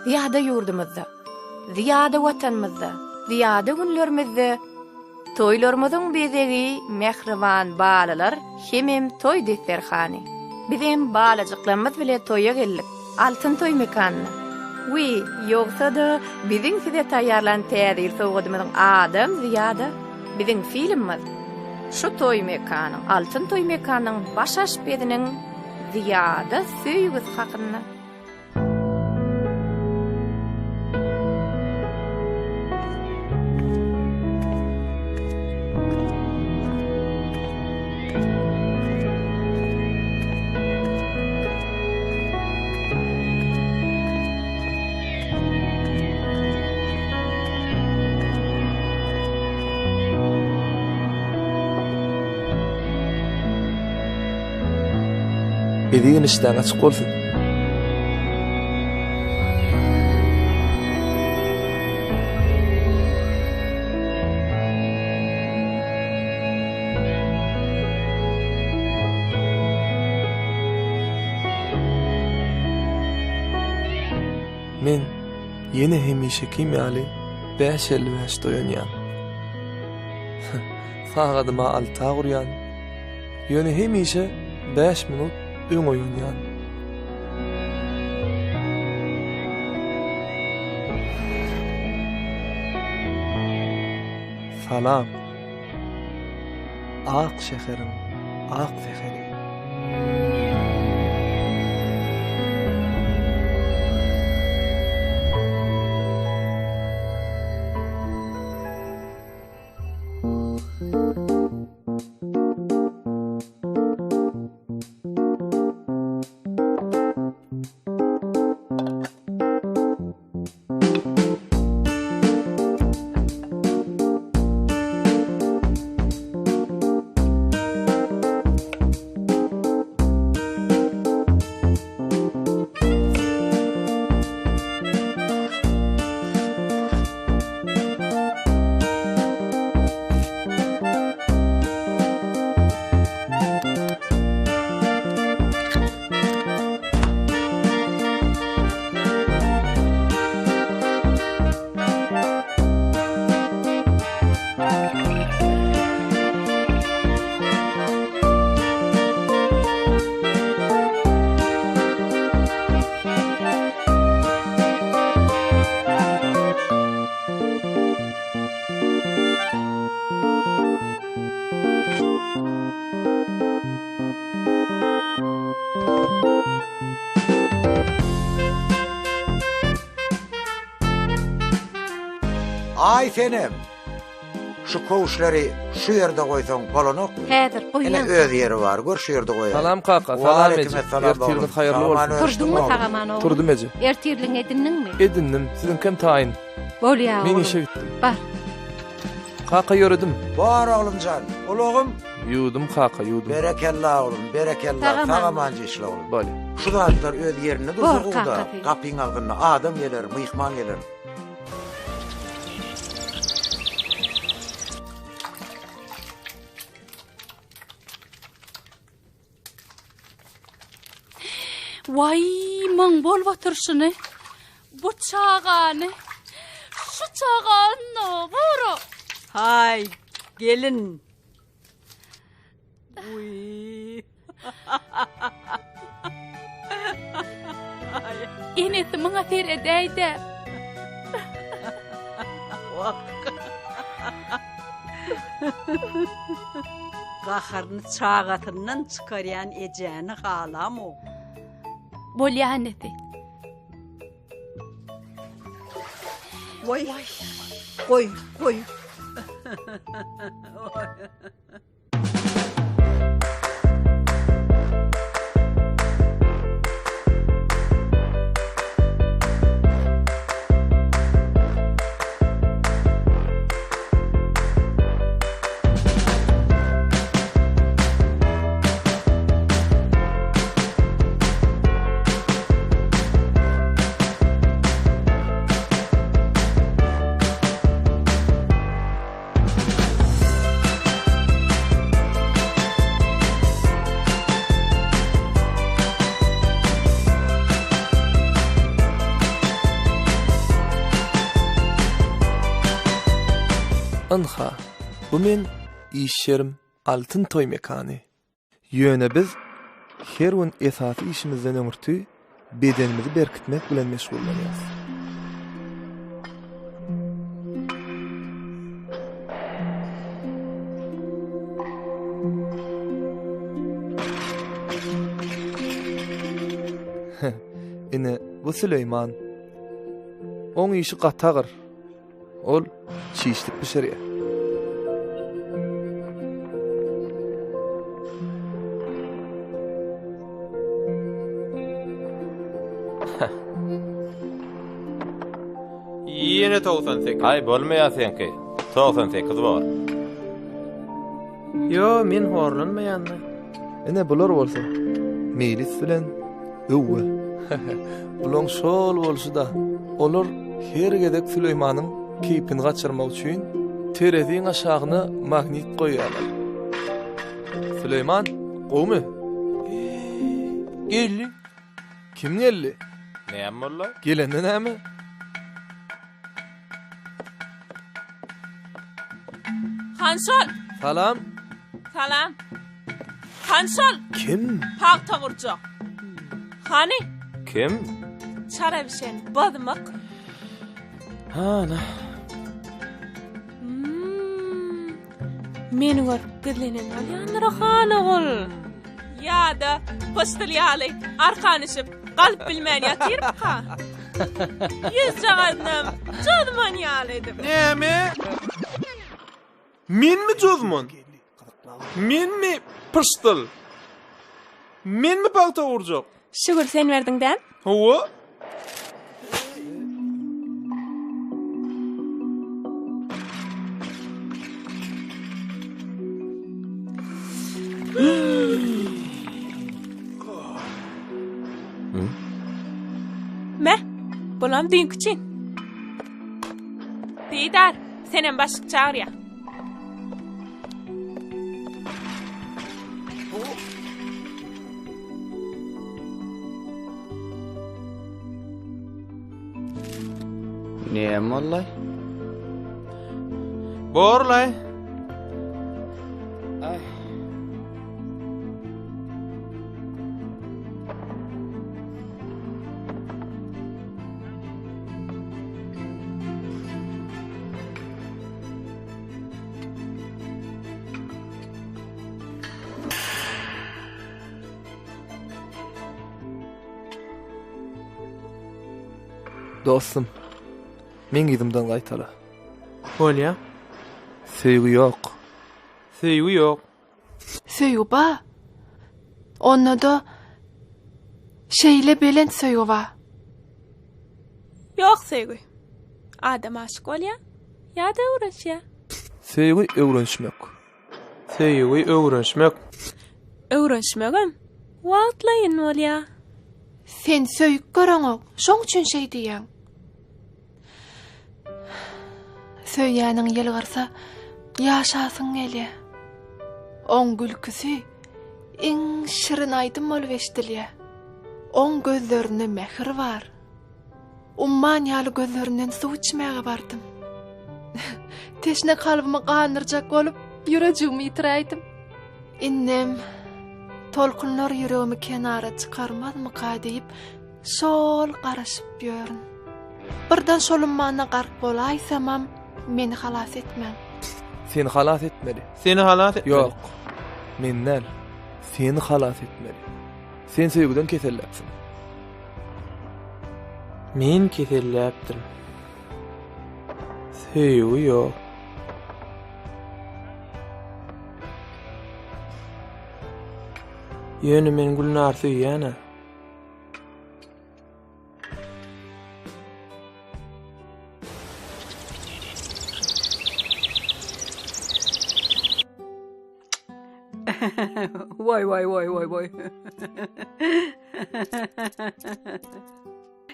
Zyýada ýurdumyzda, zyýada Watanymyzda, zyýada günlerimizde toýlarymyzyň bezegi mähriban balalar hemem toý desterhany. Bizem balajyklarymyz bile toýa geldik, Altyn toý mekanyna. Wiý, ýogsa-da biziň size taýýarlan Täze ýyl sowgadymyzyň adam zyýada. Biziň filmimiz şu toý mekanyň, Altyn toý mekanynyň baş aşpeziniň zyýada söýgüsi hakynda. Eziz enişdäň açyk bolsun. Men ýene hemişekim ýaly 5.55-de oýanýan. Sagadyma alta gurýan. Ýöne hemişe 5 minut öň oýanýan. Salam. Ak şäheriň ak säheri. Aý senem. Şu köwüşleri şu ýerde goýsaň bolanokmy? Häzir goýýan. Ine öz ýeri bar, gör şu ýerde goýaý. Salam kaka, salam eje. Ertiriňiz haýyrly bolsun. Turduňmy sagaman oglum? Turdum eje. Ertirligiňi edindiňmi? Edindim. Siziňkem taýyn. Bolýa oglum. Men işe gitdim. Bar. Kaka ýöredim. Bar oglumjan. Ulagym. Ýuwdum kaka, ýuwdum. Berekella oglum, berekella. Sag-aman. Sag-aman işle oglum. Bolýa. Şu zatlar öz ýerinde dursa Bor, gowy-da. kakasy. Gapyň agzynda adam geler, myhman geler. Waý, maň bolup oturyşyny. Bu çagany. Şu çagany bora. Haý, gelin. Uý. Enesi muňa seredäýdä. Wah. Gaharyny çagasyndan çykarýan ejäni halamok. Bolýa enesi. Goý. Goý, goý. Ynha, bu meň iş ýerim Altyn toý mekany. Ýöne biz her gün esasy işimizden öňürti bedenimizi berkitmek bilen meşgullanýarys. Ine, bu Süleýman. Oň işi gaty agyr. Ol çişlik bişirýär. Ýene 98. Aý bolmaýar seňki. 98 bor. Ýo, men horlanmaýan-da. Ine bular bolsa Meýlis bilen Öwwe. Bulaň şol bolşy-da. Olar her gezek Süleýmanyň keýpini gaçyrmak üçin tereziň aşagyna magnit goýýarlar. Süleýman, gowumy? Geldi. Kim geldi? Näme boldy? Gelende näme? Hanşol! Salam. Salam. Hanşol! Kim? Pagta gurjak. Hany? Kim? Çara bişen bozmak. Hana. Hmm. Meni görüp gizlenen bolýandyr han ogul. Ýa-da pyşdyl ýaly arkan düşüp galyp bilmän ýatyrmyka? Ýüzjagazynam jozman ýaly edip. Näme? Menmi jozman? Menmi pyşdyl? Menmi pagta urjak? Şükür sen berdiň däm? Hawa. Me, bulam düýnki üçin. Didar, senem başlyk çagyrýa. Näme boldy? Borlaý. Ay. Dostum, meň yzymdan gaýtala. Bolýa. Söýgi ýok. Söýgi ýok. Söýgi ba. Onda-da şeýle belent söýgi ba. Ýok söýgi. Adam aşyk bolýa, ýa-da öwrenşýä. Söýgi öwrenişmek. Söýgi öwrenişmek. Öwrenişmegem wagtlaýyn bolýa. Sen söýüp göreňok, şoň üçin şeý diýýäň. Söýýäniň ýylgyrsa, ýaşasyň gelýär. Oň gülküsi iň şirin aýdym bolup eşidilýär. Oň gözlerinde mähir bar. Umman ýaly gözlerinden suw içmäge bardym. Teşne kalbymy gandyrjak bolup, ýürejigimi ýitiräýdim. Indem tolkunlar ýüregimi kenara çykarmazmyka diýip, şol garaşyp ýörün. Birden şol ummanda gark bolaýsamam, meni halas etmäň. Seni halas etmeli. Seni halas etmeli. Ýok. Men däl. Seni halas etmeli. Sen söýgüden keselläpsiň. Men keselläpdirin. Söýgi ýok. Ýöne men Gülnary söýýän-ä. Waý waý waý waý waý.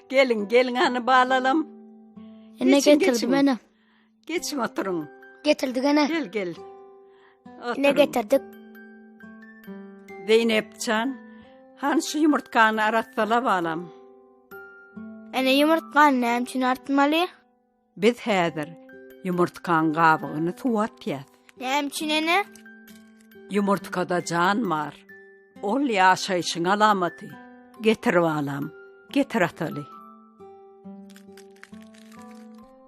Geliň, geliň hany balalam. Ene Geçiň, getirdim geçiň. ene. Geçiň oturyň. Getirdik ene. Gel, gel. Ene Oturyň. getirdik. Zeýnepjan, hany şu ýumurtgany arassala balam. Ene ýumurtgany näme üçin artmaly? Biz häzir. Ýumurtgaň gabygyny suwa atýas. Näme üçin ene? Ýumurtgada jan bar. Ol ýaşaýşyň alamaty. Getir balam, getir ataly.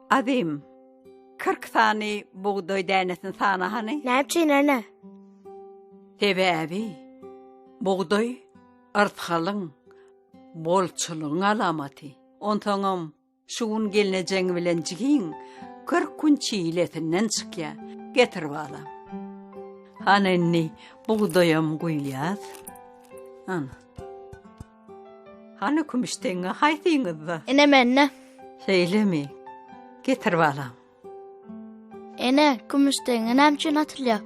Azim, 40 sany bugdaý dänesini sana hany. Näme üçin ene? Sebäbi bugdaý yrsgalyň, bolçulygyň alamaty. Onsoňam Şu gün gelnejeň bilen jigiň 40 gün çilesinden çykýa. Getir balam. Hany indi bugdaýam guýýas. Ana. Hany kümüş teňňe haýsyňyzda? Ene mende. Şeýlemi? Getir balam. Ene, kümüş teňňe näme üçin atylýar?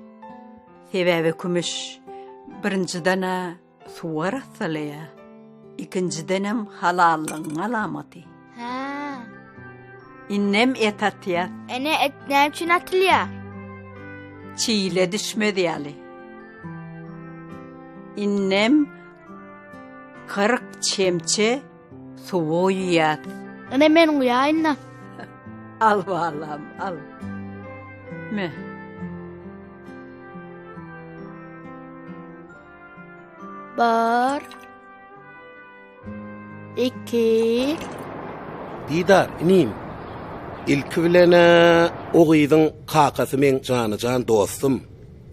Sebäbi kümüş birinjiden-ä Suw arassalaýar. Ikinjidenem halallygyň alamaty. Hä. Indem et atýas. Ene, et näme üçin atylýar? Çile düşmez ýaly. Indem 40 çemçe suw guýýas. Ene, men guýaýyn-da. Al balam, al. Me. Bir. Iki. Didar, inim. Ilki bilen-ä o gyzyň kakasy meň jana-jan dostum.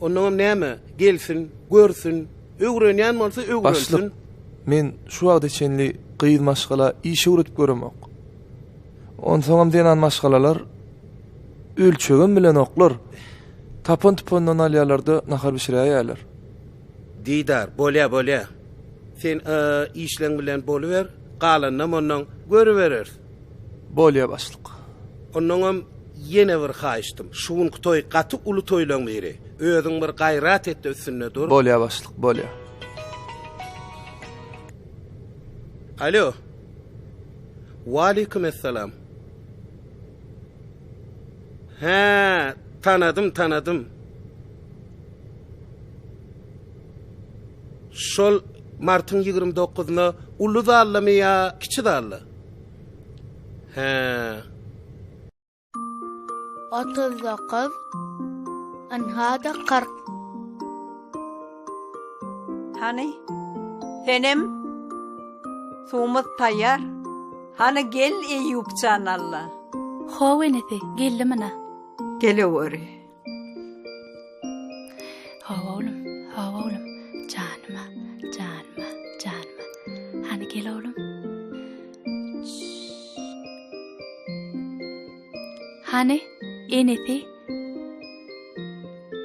Onnoňam näme, gelsin, görsün, öwrenýän bolsa öwrensin. Başlyk, men şu wagta çenli gyz maşgala iş öwredip göremok. Onsoňam zenan maşgalalar ölçegem bilenoklar. Tapan-tupandan alýarlar-da nahar bişiräýýärler. Didar, bolýa, bolýa. Sen işleň bilen boluber, galanynam onnoň görübereris. Bolýa, başlyk. Onnoňam ýene bir haýyştym. Şu günki toý gaty uly toýlaň biri. Özüň bir gaýrat et-de üstünde dur. Bolýa, başlyk, bolýa. Alo. Waleýkim essalam. Hä, tanadym, tanadym. Şol martyň 29-na uly zaldamy ýa kiçi zalda? Hä. 39, ynha-da 40. Hany, senem suwumyz taýýar. Hany gel Eýýup jan Alla. How enesi, geldim ina. Geleweri. How oglum, how oglum, janyma, janyma, janyma. Hany gel oglum. Hany, enesi.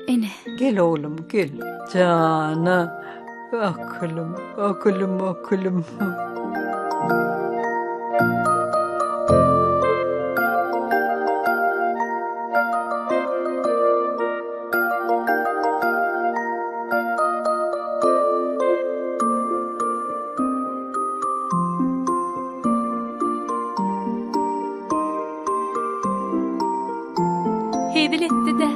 Ene. Gel oglum, gel. Jana, akylym, akylym, akylym. Hezil etdi-de.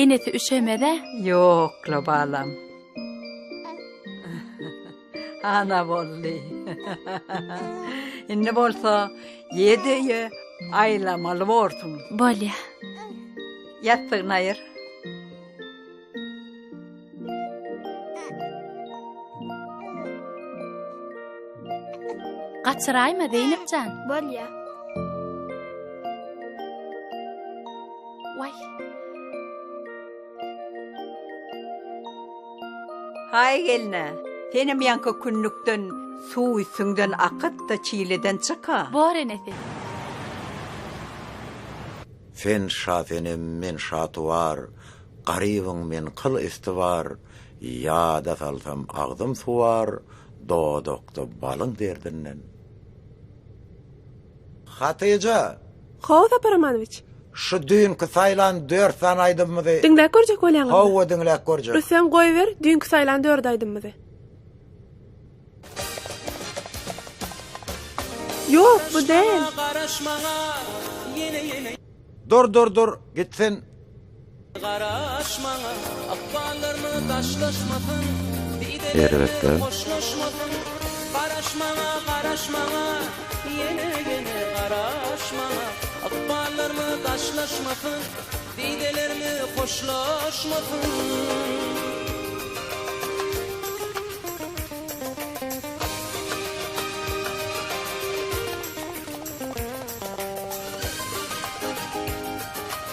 Enesi üşemez-ä? Ýok-la, balam. Ana boldy. Indi bolsa ýedi öýe aýlamaly borsuň. Bolýa. Ýassygyny aýyr. Gaçyraýma Zeýnep jan. Bolýa. Waý. Haý gelne, senem ýaňky künnükden suw üstüňden akyt-da çileden çyk-a. Bor enesi. Sen Şasenem men Şatuwar, Garybyň men kyl istibar, Ýada salsam agzym suwar, Dodakda balyň derdinden. Hatyja! Hawa Sapar Amanowiç. Şu düýnki saýlan dört sany aýdymymyzy. Diňläp görjek bolýaňyzmy? Hawa diňläp görjek. Rüstem goýber düýnki saýlan dört aýdymymyzy. Ýok, bu däl. Dur dur dur git sen. Erbet-dä.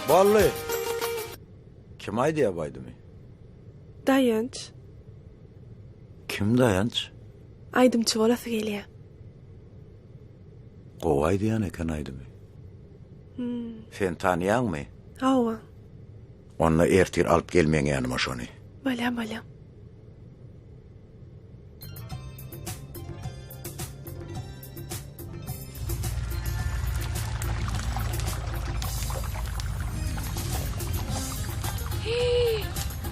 Boldy. Kim aýdýar bu aýdymy? Daýanç. Kim Daýanç? Aýdymçy bolasy gelýär. Gowy aýdýan eken aýdymy. Hmm. Sen tanýaňmy? Hawa. Onda ertir alyp gel meň ýanyma şony. Bolýa, bolýa.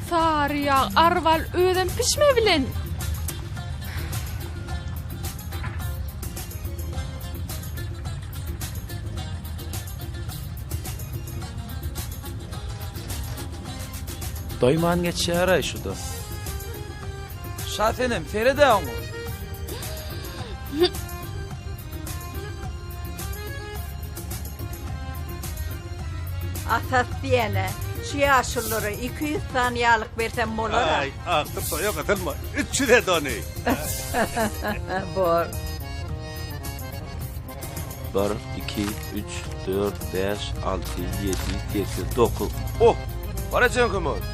Sary ýag, arbal özem pişme bilen. Doýman geçýär-aý şu-da. Şasenem, sered-ä oňa. Asas diýene, şu ýaşululara 200 sany ýalyk bersem bolar-a. Aý, agtyk toýa gysylma, 300 et ony. Bor. Bir, iki, üç, dört, bäş, alty, ýedi, sekiz, dokuz. Oh! Bar ejeňkimiz!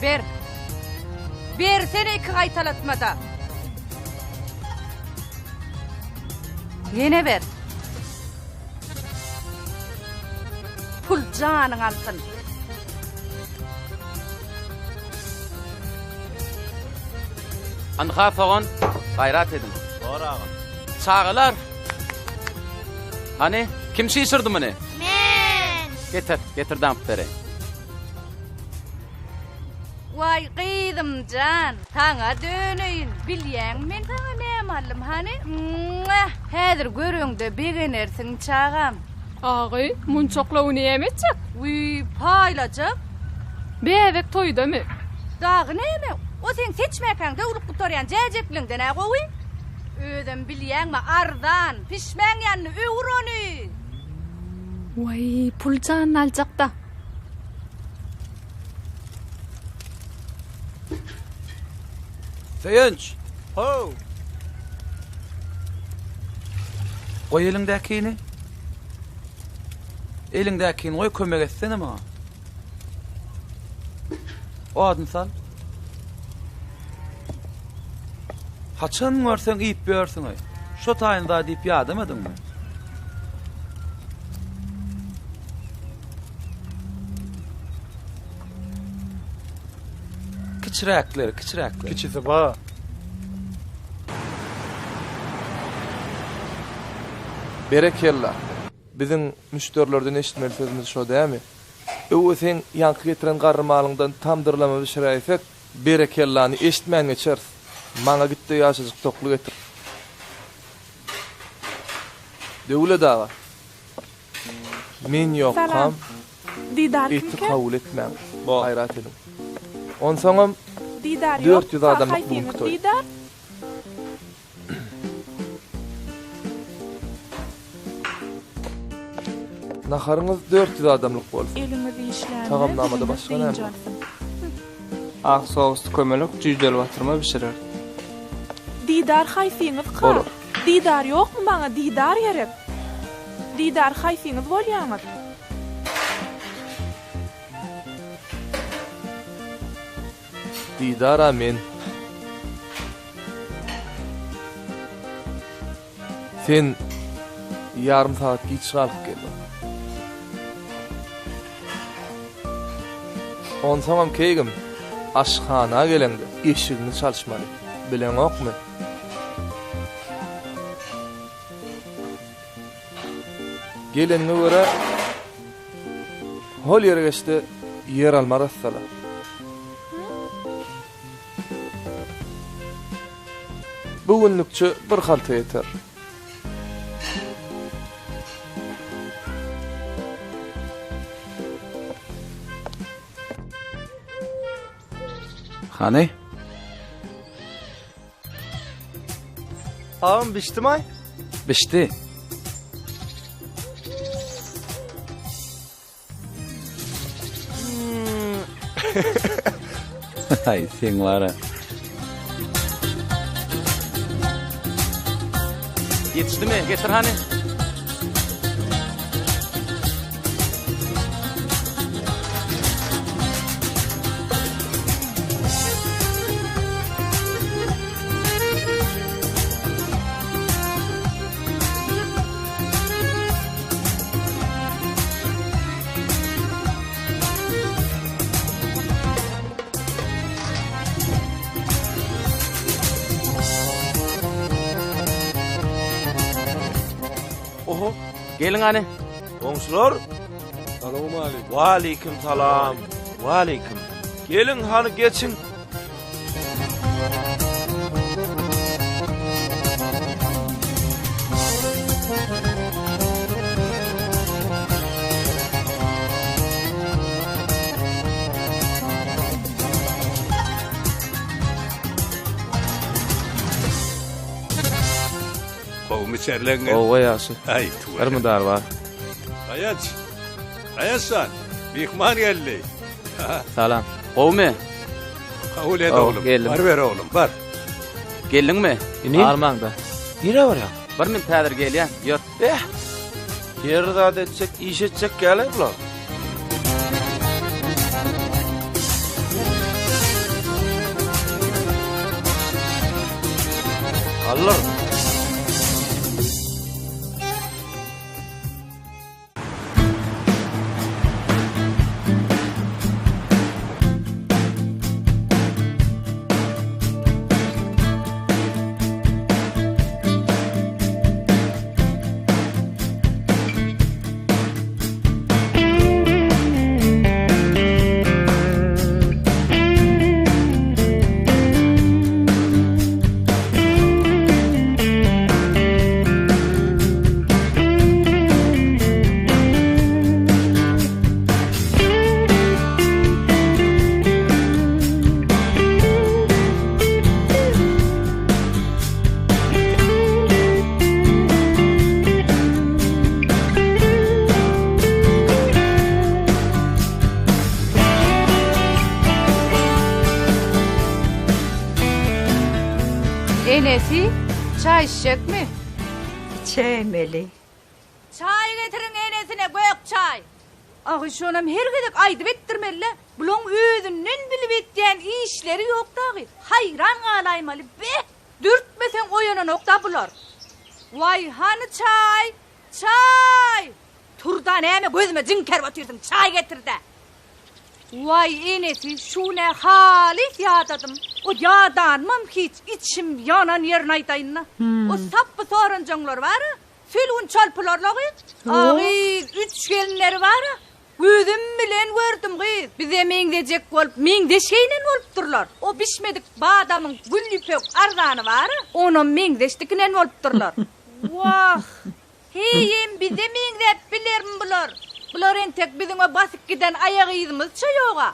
Ber. Bersene iki gaýtalatma-da. Ýene ber. Pul janyň alsyn. Anha sogan, gaýrat ediň. Bor agam. Çagalar! Hany, kim çişirdi muny? Men! Getir, getir damyp bereýin. Waý gyzym jan, saňa döneýin. Bilýäňmi men saňa näme aldym, hany? Mňňah! Häzir göreňde begenersiň çagam. Agy, munçaklawy näme etjek? Wiý, paýlajak. Bäbek toýdamy? Dagy näme? O seň seçmäkäň döwlüp gutarýan jäjekliňden-ä gowy. Özem bilýäňmi, arzan. Pişmäň ýanyny öwür ony! Waý, pul janyny aljak-da. Söýünç! How! Goý eliňdäkini. Eliňdäkini goý, kömek etsene maňa. Odun sal. Haçan görseň iýip ýörsüň-eý. Şo taýyn zat iýip ýadamadyňmy? Kiçiräkleri, kiçiräkleri. Kiçisi bar. Berekella. Biziň müşderilerden eşitmeli sözümiz şo dämi? Öwwe seň ýaňky getiren garry malyňdan tamdyrlama bişiräýsek, berekellany eşitmän geçeris. Maňa git-de ýaşajyk tokly getir. Döwlet aga. Men ýokkam Didar eti kimkä? kabul etmäň. Bor. Gaýrat ediň. Onsoňam Didar 400 ýokka adamlyk bu günki haýsyňyz toý. Didar? Naharyňyz 400 adamlyk bolsun. Eliňiz işlände Tagamnamada diliňiz başga näme dynç bar? alsyn. Ak sously kömelek jüýjeli batyrma bişirer. Didar haýsyňyzka? Bolar. Didar ýokmy maňa didar gerek. Didar haýsyňyz bolýaňyz? Didar-a men. Sen ýarym sagat giç galyp geldiň. Onsoňam keýgim, aşhana geleňde eşigiňi çalyşmaly, bileňokmy? Geleniňe görä, hol ýere geç-de, ýeralma arassala. Bu günlükçe bir halta ýeter. Hany? Agam bişdimi-aý? Bişdi. Aý, seň bar-a. Ýetişdimi? Getir hany. Oho, geliň hany. Goňşular. Salowmaleýkim. Waleýkim salam. Waleýkim. Geliň hany geçiň. Gowumy içerleňňiz? Gowy ýagşy. Aý, tüweleme. Bir mydar bar. Daýanç. Daýanç jan. Myhman geldi. Salam. Gowumy? Kabul et oglum. Geldim. Baryber oglum, bar. Geldiňmi? Inim. Armaňda. Nirä barýaň? Bir minut häzir gelýän. Ýör. Eh! Her zat etjek, iş etjek ýaly bular. Allar. Enesi, çaý içjekmi? Içäýmeli. Çaý getiriň enesine, gök çaý! Agy şonam her gezek aýdyp etdirmeli-le. Bulaň özünden bilip etýän işleri ýok dagy. Haýran galaýmaly, be! Dürtmeseň oýananok-da bular. Waý, hany çaý? Çaý! Tur-da näme gözüme jiňkerip otyrsyň, çaý getir-dä! Waý, enesi, şu gün-ä halys ýadadym. O ýadanymam hiç, içim ýanan ýerini aýdaýyn-da. O sapby soranjaňlar bar-a, sülgün çolpularla gyz. A gyz, üç gelinleri bar-a, gözüm bilen gördüm gyz. Bize meňzejek bolup, meňzeş geýnen bolupdyrlar. O bişmedik badamyň gül ýüpek arzany bar-a, onam meňzeş dikinen bolupdyrlar. Wah! Heýem bize meňzäp bilermi bular? Bular entek biziň o basyp giden aýak yzymyzça ýog-a.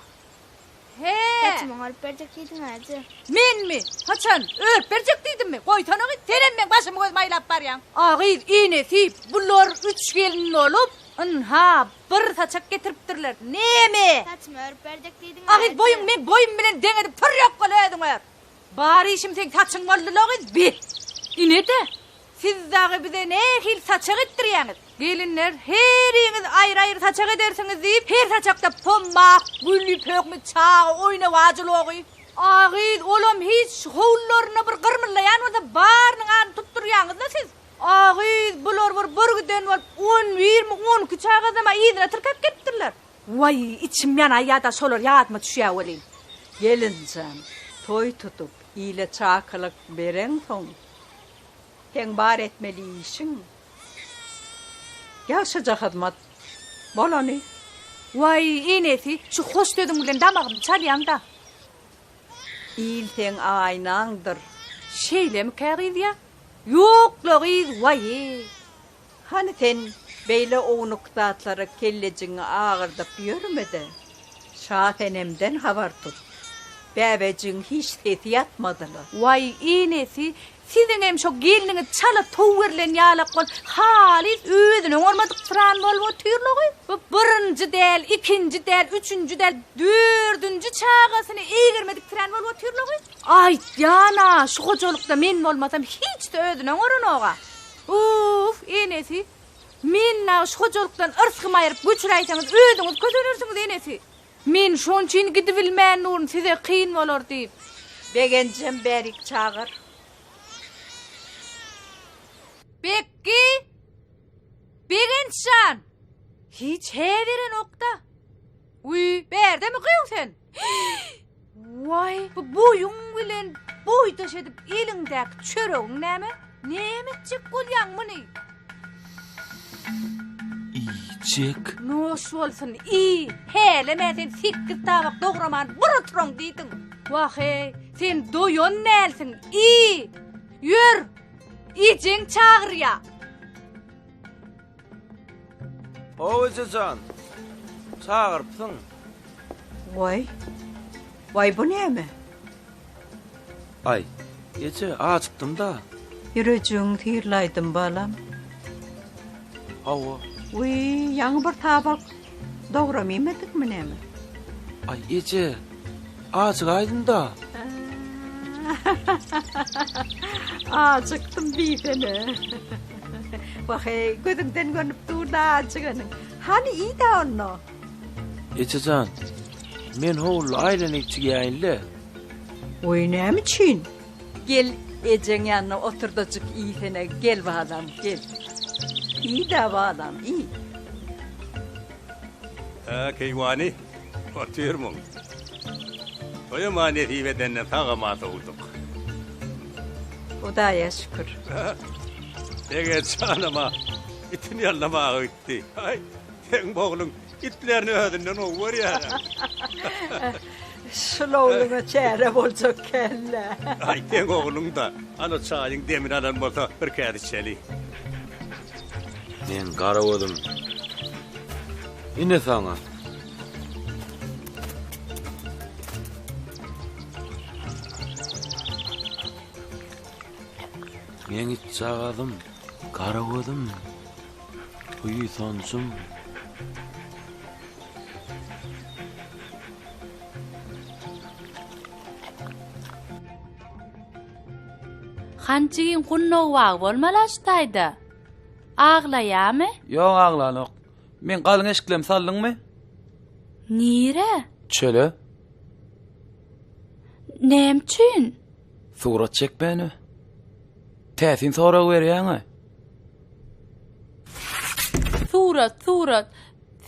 He! Saçymy oňaryp berjek diýdiň-ä, eje. Menmi? Haçan? Örüp berjek diýdimmi? Goýsana gyz, senem meň başymy gözümi aýlap barýaň. A gyz, enesi, bular üç gelin bolup, ynha, bir saçak getiripdirler. Neme? Saçymy örüp berjek diýdiň-ä, A gyz, eje. boýuň meň boýum bilen deň edip tur ýok bol özüň ör. Bar işim seň saçyň boldy-la gyz, be! Ine-de, Siz dagy bize nähili saçak etdirýäňiz? Gelinler, heriňiz aýry-aýry saçak edersiňiz diýip, her saçakda pommak, gül ýüpekmi, çaga oýnawajy logy. A gyz, olam hiç howlularynda bir gyrmyllaýan bolsa barynyň adyny tutdurýaňyz-la siz. A gyz, bular bir birgiden bolup, on birmi, on iki çagazam-a yzyna tirkäp gelipdirler. Waý, içim ýanaýýa-da şolar ýadyma düşýä welin. Gelinjan, toý tutup, ile çakylyk bereňsoň, Seň bar etmeli işiň ýagşyja hyzmat bolany. Waý, enesi, şu hoş sözüň bilen damagymy çalýaň-da. Il seň aýnaňdyr. Şeýlemikä gyz ýa? Ýok-la gyz, waý-y. Hany sen beýle ownuk zatlara kellejigiňi agyrdyp ýörme-de, Şasenemden habar tut. Bäbejigiň hiç sesi ýatmadyla. Waý, enesi, siziňem şo gelniňiz çala tow berlen ýalak bolup, halys özüni oňarmadyksyran bolup otyrlagy. Bu birinji däl, ikinji däl, üçünji däl, dördünji çagasyny eýgermediksirän bolup otyrlagy. Aýtýan-a, şu hojalykda men bolmasam hiç-de özüni oňaranok-a. Uf, enesi, men dagy şu hojalykdan yrsgymy aýryp göçüräýseňiz özüňiz kösenersiňiz, enesi. Men şoň üçin gidibilmän durun, size kyn bolar diýip. Begenjem bärik çagyr. Bekgi! Begenç jan! Hiç hä berenok-da. Wiý, bärdemi gyýw sen? Waý, bu boýuň bilen boýdaş edip eliňdäki çöregiň näme? Näme etjek bolýaň muny? Iýjek. Noş bolsun, iý! Hälem-ä sen sekiz tabak dograman bir oturan diýdiň. Wah-eý, sen doýan dälsiň, iý! Ýör, ejeň çagyrýa. How eje jan, çagyrypsyň. Waý, waý bu näme? Aý, eje, ajykdym-da. Ýürejigiň syrylaýdym, balam. Hawa. Wiý, ýaňy bir tabak dogram iýmedikmi näme? Aý, eje, ajygaýdym-da. Ajykdym diýsene. Wah-eý, gözüňden görnüp dur-da ajyganyň. Hany iý-dä onda. Eje jan, men howluda aýlanyp çigýäýin-le. Oý, näme üçin? Gel, ejeň ýanyna oturdajyk iýsene, gel balam, gel. Iý-dä balam, iý. Hä, keýwany, otyrmyň? Toýam-a nesip edenden sag-aman sowduk. Hudaýa şükür. Begenç janam-a itini ýallamaga gitdi. Aý, seň bu ogluň itlerini özünden gowy görýär-ä. Şul ogluňa çäre boljak kelle. Aý, seň ogluň-da, ana çaýyň demini alan bolsa bir käse içeli. Men garagözüm. Ine saňa. Meň itjagazym, garagözüm, buýsanjym. Hanjygyň gundagy bolmaly şu taýda. Aglaýamy? Ýok, aglanok. Meň galyň eşiklerimi saldyňmy? Nirä? Çöle. Näme üçin? Surat çekmäne. Täsin sorag berýäň-ä. Surat, surat.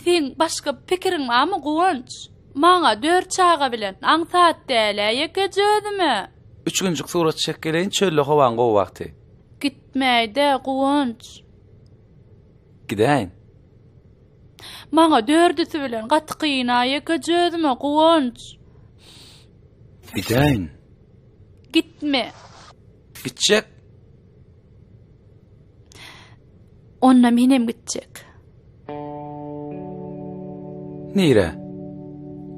Seň başga pikiriň barmy, Guwanç? Maňa dört çaga bilen aňsat däl-ä ýekeje özüme. Üç günjük surat çek geleýin, çölde howaň gowy wagty. Gitmäý-dä, Guwanç. Gidäýin. Maňa dördüsi bilen gaty kyn-a ýekeje özüme, Guwanç. Gidäýin. Gitme. Gitjek. Onda menem gitjek. Nirä?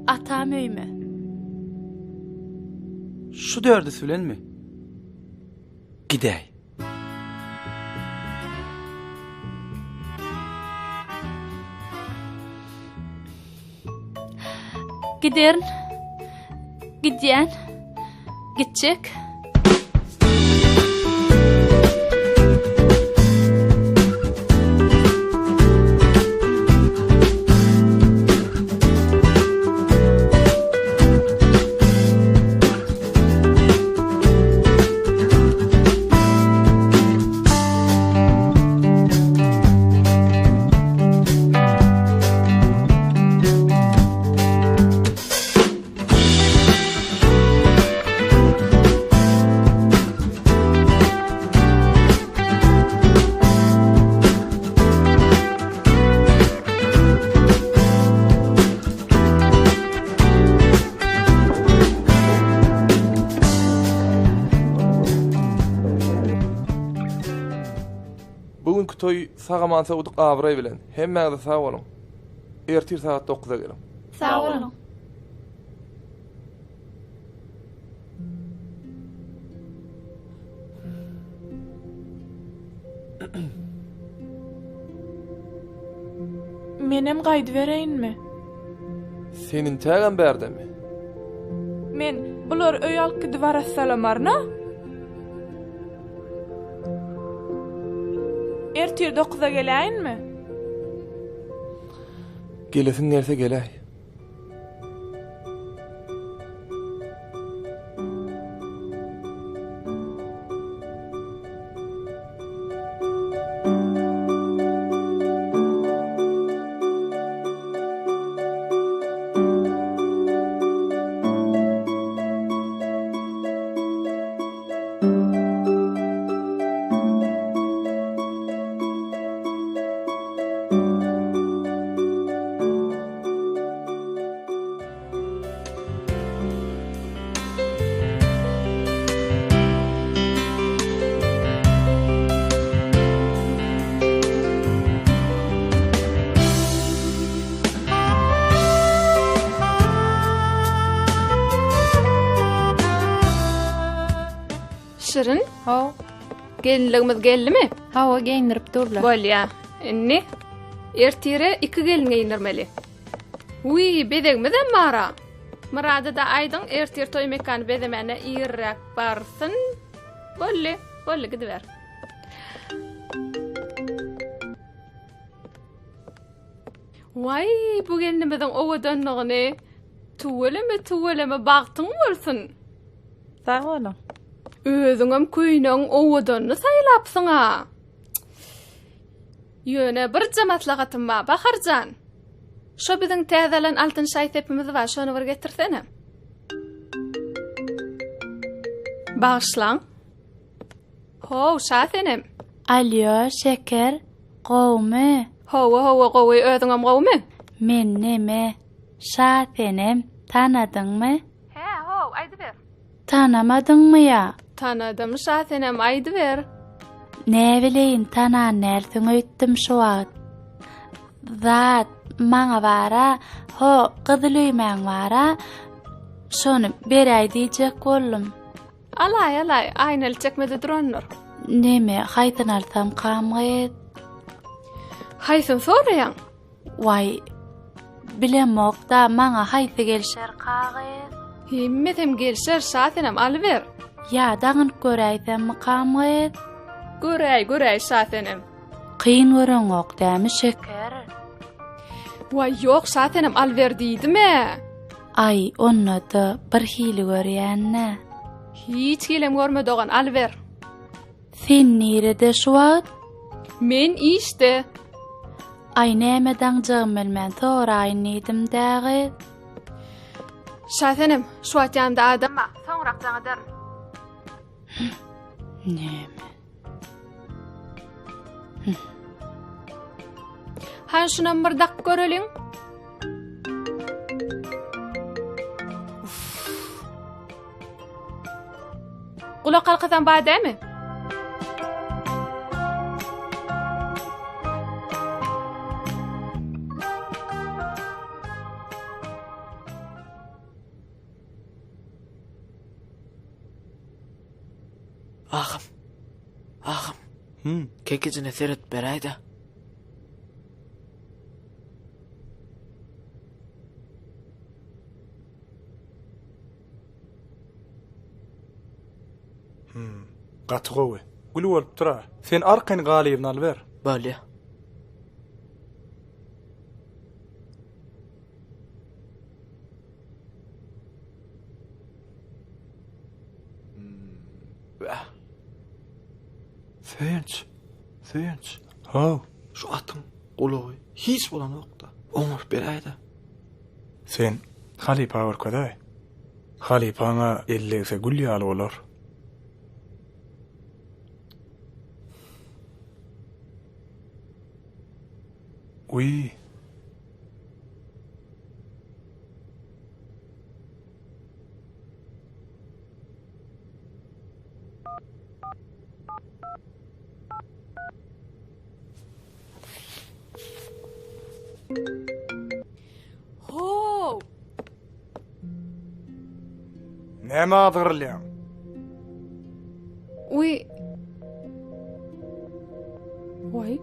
Atam öýüme. Şu dördüsi bilenmi? Gidäý. Giderin. Gidýän. Gitjek. Bu günki toýy sag-aman sowduk abraý bilen. Hemmäňize sag boluň. Ertir sagat dokuza geliň. Sag boluň. Menem gaýdybereýinmi? Sen intägem bärdemi? Men bulary öýe alyp gidip arassalamaryn-a. Ertir dokuza geläýinmi? Gelesiň gelse geläý. Şirin. Haw. Gelinligimiz geldimi? Hawa, geýindirip durlar. Bolýa. Indi ertire iki gelin geýindirmeli. Wiý, bezegimizem bar-a. Myrada-da aýdyň, ertir toý mekany bezemäne irräk barsyn. Boldy, boldy, gidiber. Waý, bu gelnimiziň owadanlygyny. Tüweleme, tüweleme, bagtyň bolsun. Sag boluň. Özüňem köýnegiň owadanyny saýlapsyň-a. Ýöne birje maslahatym bar, Bahar jan. Şo biziň täze alan altyn şaý-sepimiz bar, şony bir getirsene. Bagyşlaň. How, Şasenem. Alýo, Şeker, gowumy? Hawa, hawa, gowy, özüňem gowumy? Men neme, Şasenem, tanadyňmy? Hä, how, aýdyber. Tanamadyňmy ýa? Tanadym, Şasenem, aýdyber. Näbileýin, tanan dälsiň öýtdüm şu wagt. Zat, maňa bar-a, ho, gyzyl öýmäň bar-a, şony beräý diýjek boldum. Alaý, alaý, aýnaly çekmede durandyr. Neme, haýsyny alsamkam gyz? Haýsyny soraýaň? Waý, bilemok-da, maňa haýsy gelşerka gyz? Hemmesem gelşer, Şasenem, alyber. Ýa daňynyp göräýsemmikam gyz? Göräý, göräý, Şasenem. Kyn göreňok dämi, şeker? Waý, ýok, Şasenem, alyber diýdim-ä. Aý, onda-da birhili görýän-dä. Hiç hilem görme dogan, alyber. Sen nirede şu wagt? Men işde. Aý näme daňjagymy bilmän soraýyn diýdim dagy. Şasenem, şu wagt ýanymda adam bar. Soňrak jaň ederin. Näme? Hany şunam bir dakyp göreliň. Gulak halkasam bar dämi? Agam. Agam. Hmm. Kekijine seret beräýdä. Hmm, gaty gowy. Gül bolupdyr-a. Sen arkaýyn galybyny alyber. Bolýa. Bäh. Söýünç. Söýünç. How. Şu atyň gulagy hiç bolanok-da. Oňaryp beräý-dä. Sen halypa görkezäý. Halypaňa el degse gül ýaly bolar. Wiý. How! Näme azgyrylýaň? Uý. Waý.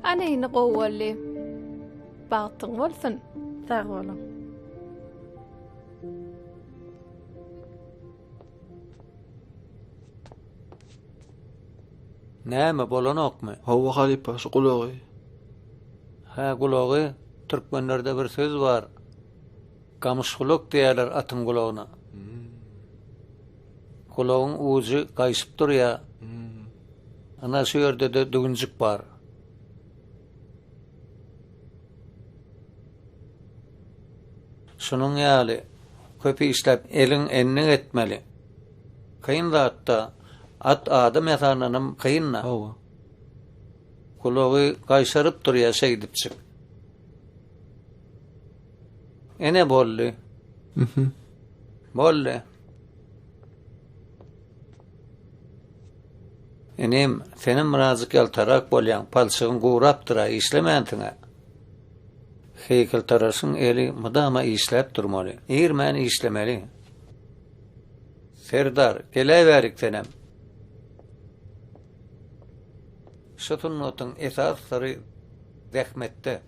Ana indi gowy boldy. Bagtyň bolsun. Sag boluň. Näme bolanokmy? Hawa halypa şu gulagy. Hä gulagy türkmenlerde bir söz bar. Gamyşgulak diýýärler atyň gulagyna. Gulagyň ujy gaýşyp durýar. Ynha şu ýerde-de düwünjik bar. Şunuň ýaly köp işläp eliň endik etmeli. Kyn zatda at adam ýasandanam kyn-da. Hawa. Gulagy gaýşaryp durýar şeýdipjik. Ene boldy. Mhm. Boldy. Inim, senem birazjyk ýaltarak bolýaň, palçygyň gurapdyr-a, işlemänsiň-ä. Heýkeltaraşyň eli mydama işläp durmaly. Irmän işlemeli. Serdar, geläýbärik senem. Şu sungatyň esasy syry zähmetde.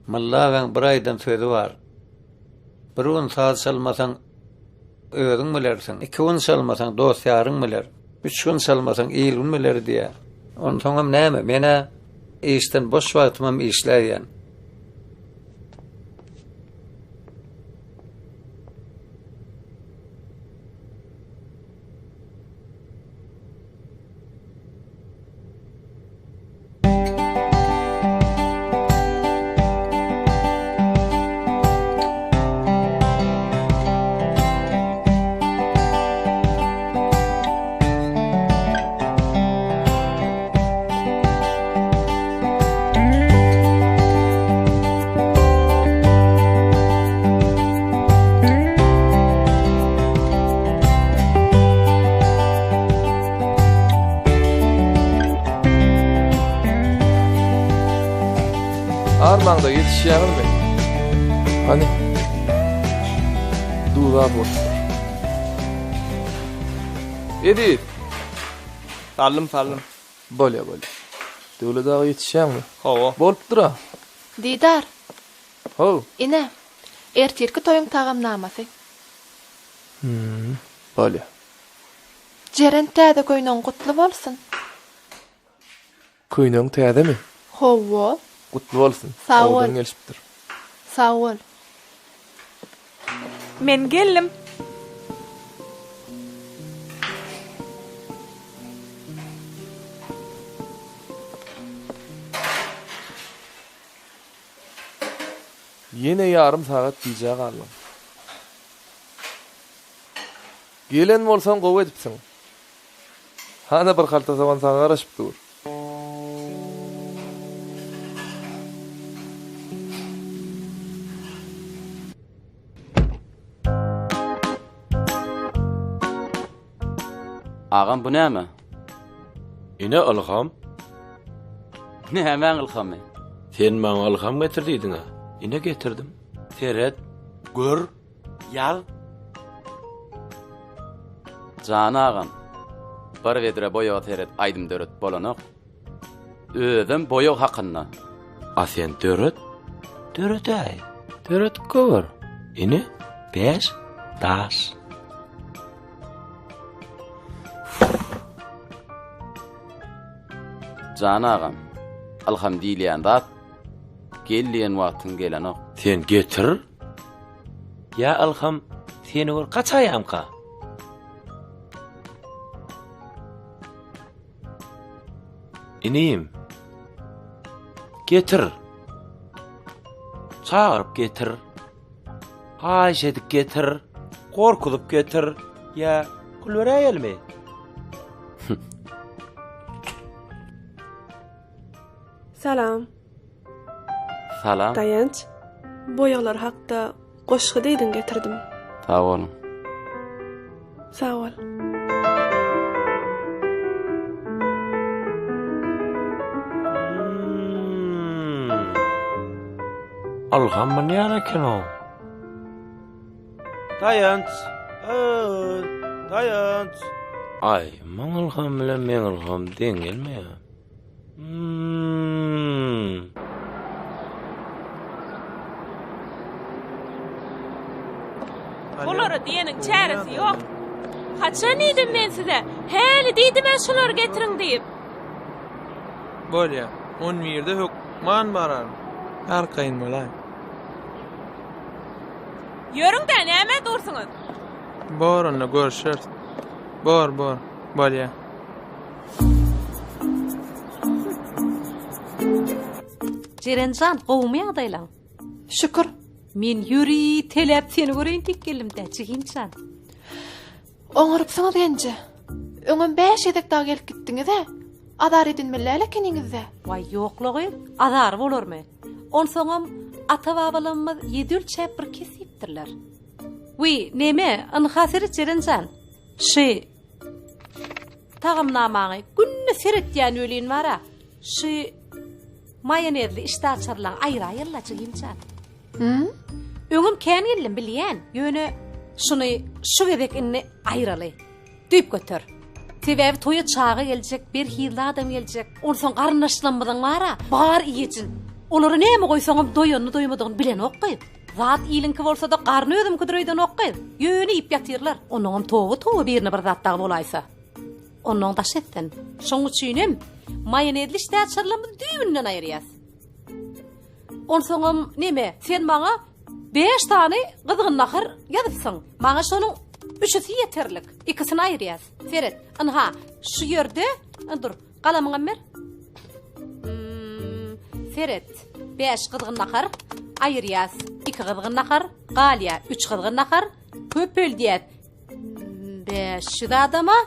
Mylla agaň bir aýdan sözi bar. Bir gün saz çalmasaň, özüň bilersiň, iki gün çalmasaň, dost-ýaryň biler, üç gün çalmasaň, il-gün biler diýýär. Onsoňam näme, men-ä işden boş wagtymam işläýýän. Armaňda ýetişýäňizmi? Hany? Duz az bolupdyr. Eziz! Saldym, saldym. Bolýa, bolýa. Döwlet aga ýetişýäňmi? Hawa. Bolupdyr-a. Didar! How. Ine, ertirki toýuň tagamnamasy. Hüm, bolýa. Jeren täze köýnegiň gutly bolsun. Köýnegiň täzemi? Hawa. Gutly bolsun. Sag bol. Owadan gelşipdir. Sag bol. Men geldim. Ýene ýarym sagat gijä galdyň. Gelen bolsaň gowy edipsiň. Hana bir halta sogan saňa garaşyp dur. Agam bu näme? Ine ylham. Nämäň ylhamy? Sen maňa ylham getir diýdiň-ä. Ine getirdim. Seret, gör, ýaz. Jan agam, bir bedre boýaga seret aýdym döret bolanok. Özem boýag hakynda. A sen döret. Döredäý. Döret gör. Ine, bäş daş. Jan agam, ylham diýilýän zat gel diýen wagtyň gelenok. Sen getir. Ýa ylham seni gör gaçaýamka? Inim. Getir. Çagyryp getir. Haýyş edip getir. Gorkuzyp getir. Ýa pul beräýelimi? Salam. Salam. Daýanç, boýaglar hakda goşgy diýdiň getirdim. Sag boluň. Sag bol. Ylham münýän eken-ow. Daýanç! Daýanç! Aý, muň ylham bilen meň ylham deň gelmeýär. Hmm. Bulara diýeniň çäresi ýok. Haçan diýdim men size? Häli diýdim-ä şulary getiriň diýip. Bolýa. On birde hökman bararyn. Arkaýyn bolaý. Ýörüň-dä, nämä dursuňyz? Bor onda, görüşeris. Bor, bor. Bolýa. Jeren jan, gowumy ýagdaýlaň? Şükür. Men ýöriteläp seni göreýin diýip geldim-dä, jigim jan. Oňarypsyňyz genje. Öňem bäş gezek dagy gelip gitdiňiz-ä. Azar edinmeli däl ekeniňiz-dä. Waý, ýok-la gyz, azary bolarmy? Onsoňam ata-babalarymyz ýedi ölçäp bir kes diýipdirler. Wiý, neme, ynha seret Jeren jan. Şy tagamnamaňy günde seretýän welin bar-a, şy maýonezli işdäaçarlaň aýraýyl-la jigim jan. Öňem kän geldim bilýän, ýöne şuny şu gezek indi aýraly. Düýp göter. Sebäbi toýa çaga geljek, berhizli adam geljek. Onsoň garyndaşlarymyzyň bar-a, bar iýejin. Olara näme goýsaňam doýanyny doýmadygyny bilenok gyz. Zat iliňki bolsa-da garny özüňkidir öýdenok gyz. Ýöne iýip ýatyrlar. Onnoňam toba-toba birine bir zat dagy bolaýsa. Onnoň daş etsin. Şoň üçinem maýonezli işdäaçarlarymyzy düýbünden aýyrýas. Onsoňam neme, sen maňa bäş sany gyzgyn nahar ýazypsyň. Maňa şonuň üçüsi ýeterlik. Ikisini aýyrýas. Seret, ynha, şu ýerde, dur, galamyňam ber. Hmm, seret, bäş gyzgyn nahar aýyrýas. Iki gyzgyn nahar galýar. Üç gyzgyn nahar köpeldýäs. 500 adama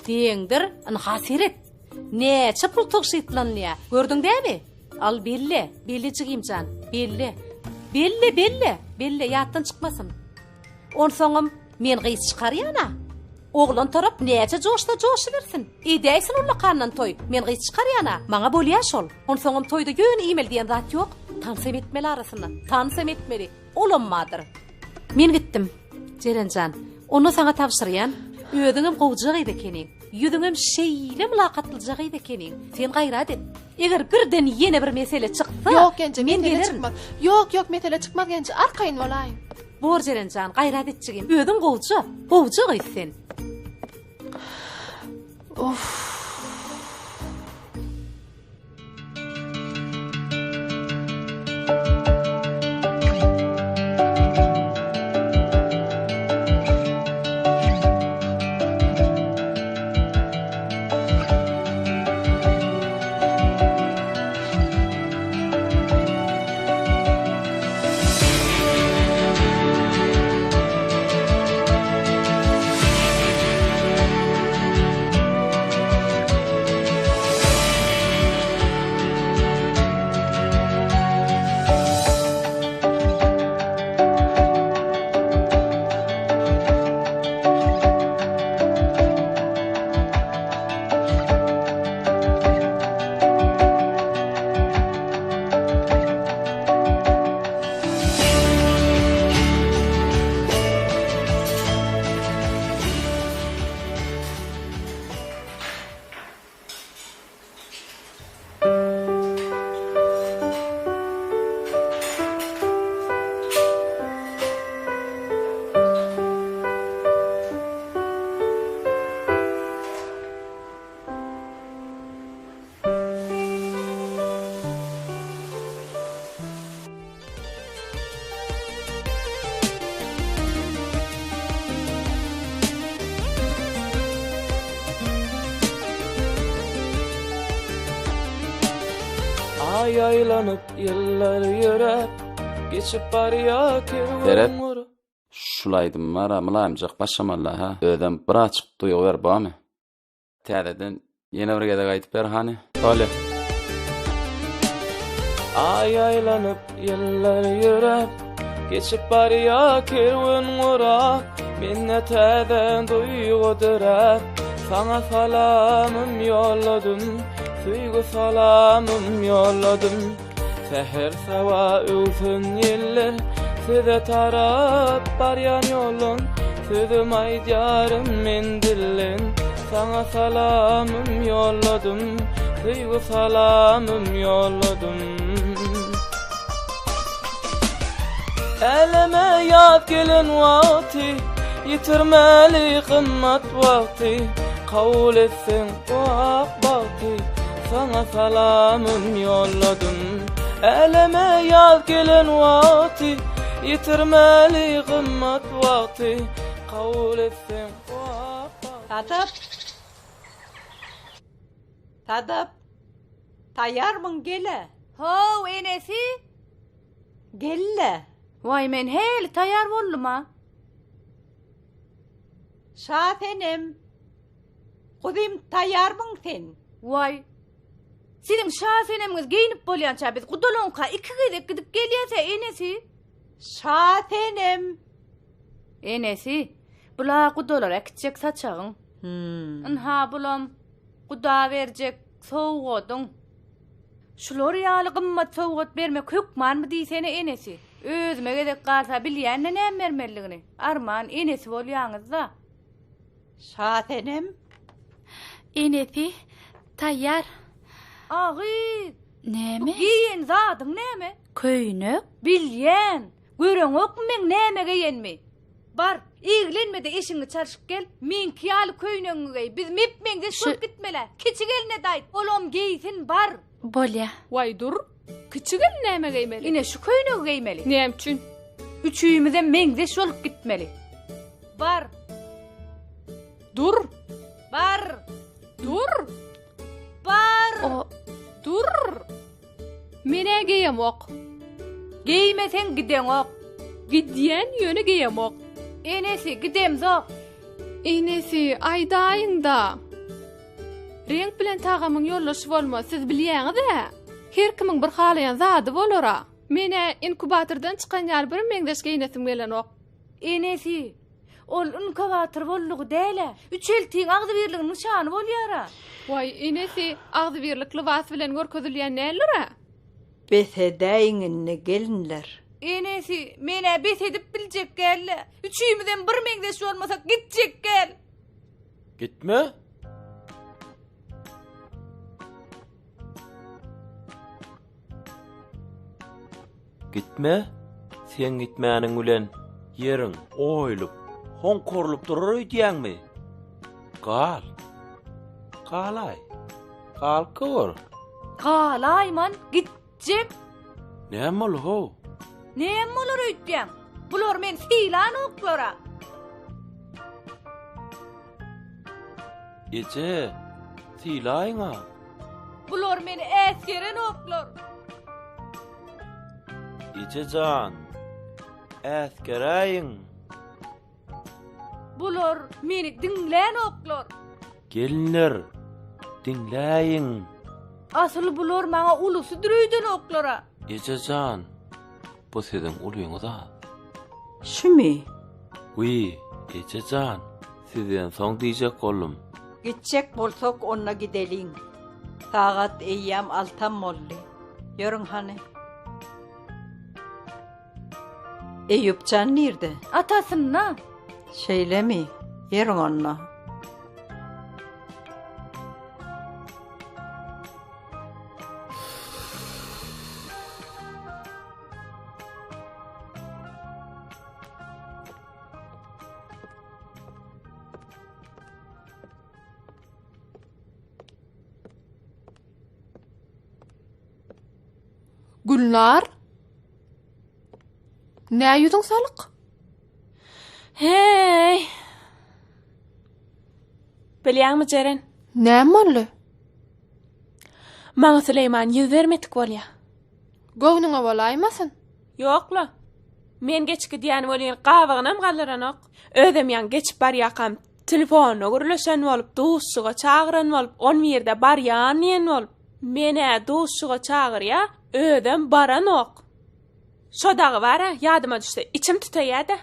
deňdir. Ynha seret. Näçe pul tygşytlanylýar. Gördüň dämi? Al belle, belle jigimjan, belle. Belle, belle, belle ýatdan çykmasyn. Onsoňam men gyz çykarýan-a. Oglan tarap näçe joşsa joşubersin. Edäýsin ullakandan toý. Men gyz çykarýan-a. Maňa bolýa şol. Onsoňam toýda ýöne iýmeli diýen zat ýok. Tansam etmeli arasynda. Tansam etmeli. Olam bardyr. Men gitdim, Jeren jan. Onda saňa tabşyrýan. Özüňem gowja gyz ekeniň. Ýüzüňem şeýle mylakatlyja gyz ekeniň. Sen gaýrat et. Eger birden ýene bir mesele çyksa, Ýok, genje, men mesele gelerin. çykmaz. Ýok, ýok, mesele çykmaz, genje, arkaýyn bolaýyň. Bor, Jeren jan, gaýrat et jigim. Özüň gowja, gowja gyz sen. Uff. Aý aýlanyp, ýyllar ýöräp, geçip barýar kerwen. Seret, şul aýdym bar-a, mylaýymjak başlamaly-la, hä? Özem birazjyk duýgy ber, bormy? Täzeden ýene bir gezek aýdyp ber hany. Bolýa. Aý aýlanyp, ýyllar ýöräp, Geçip barýar kerwen gurap, Mende täze duýgy döräp, Saňa salamym ýolladym, Söýgi salamym ýolladym. Säher saba öwsen ýeller, Size tarap barýan ýoldan, Sözüm aýdýaryn men dilden, Saňa salamym ýolladym, Söýgi salamym ýolladym. Äleme ýaz gelen wagty, Ýitirmeli gymmat wagty, Kabul etseň bu ak bagty, Saňa salamym ýolladym. Äleme ýaz gelen wagty, Ýitirmeli gymmat wagty, Kabul etseň bu ak bagty. Sadap! Sadap! Taýýarmyň gel-ä! How, enesi! Gel-le! Waý, men häli taýýar boldum-a. Şasenem! Guzym, taýýarmyň sen? Waý, siziň Şasenemiňiz geýnip bolýança biz gudalaňka iki gezek gidip gelýäs-ä, enesi! Şasenem! Enesi, bul-a gudalar äkitjek saçagyň. Ynha, bulam guda berjek sowgadyň. Şular ýaly gymmat sowgat bermek hökmanmy diýsene enesi. Özüme gezek galsa bilýän-de näme bermelidigini. Arman, enesi bolýaňyz-da. Şasenem. Enesi, taýýar. A gyz! Näme? Bu geýen zadyň näme? Köýnek. Bilýän. Göreňokmy meň näme geýenimi? Bar, eglenme-de eşigiňi çalşyp gel. Meňki ýaly köýnegiňi geý. Biz mep-meňzeş bolup gitmel-ä. Kiçi gelne-de aýt, olam geýsin, bar. Bolýa. Waý, dur. Kiçi gelin näme geýmeli? Ine, şu köýnegi geýmeli. Näme üçin? Üçümizem meňzeş bolup gitmeli. Bar. Dur. Bar. Dur. Bar. O, dur. Men-ä geýemok. Geýmeseň gideňok. Gidýän, ýöne geýemok. Enesi, gidemzok. Enesi, aýdaýyň-da. Reňk bilen tagamyň ýoldaşy bolmaz, siz bilýäňiz-ä. Her kimiň bir halaýan zady bolar-a. Men-ä inkubatordan çykan ýaly bir meňzeş geýnesim gelenok. Enesi, Ol inkubator boldugy däl-ä. Üç eltiň agzybirligiň nyşany bolýar-a. Waý, enesi, agzybirlik lybas bilen görkezilýän däldir-ä? Bes edäýiň indi, gelinler. Enesi, men-ä bes edip biljek däl-le. Üçümizem bir meňzeş bolmasak gitjek däl. Gitme. Gitme, seň gitmäniň bilen ýeriň oýulyp, hoňkarylyp durar öýdýäňmi? Gal. Galaý. Galyp gör. Galaýman, gitjek. Näme boldy how? Näme bolar öýtýäň? Bular meni sylanoklar-a. Eje, sylaýyň-a. Bular meni äsgerenoklar. Eje jan, äsgeräýiň. Bular meni diňlänoklar. Gelinler, diňläýiň. Asyl bular maňa ulusydyr öýdenoklar-a. Eje jan, bu siziň ulyňyz-a. Şümi? Wiý, eje jan, sizden soň diýjek boldum. Gitjek bolsak onda gideliň. Sagat eýýäm altam boldy. Ýörüň hany. Eýýup jan nirde? Atasynda. Şeýlemi? Ýörüň onda. Gülnar? Nä ýüzüň salyk? Heý! Bilýäňmi Jeren? Näme boldy? Maňa Süleýman 100 bermedik bolýa. Göwnüňe bolaýmasyn? Ýok-la. Men geç gidýän welin gabagynam galdyranok. Özem ýaňy geçip barýakam telefonda gürleşen bolup, duşuşyga çagyran bolup, on birde barýan diýen bolup. Men-ä duşuşyga çagyrýa. Özem baranok. Şo dagy bar-a, ýadyma düşse, içim tüteýä-dä.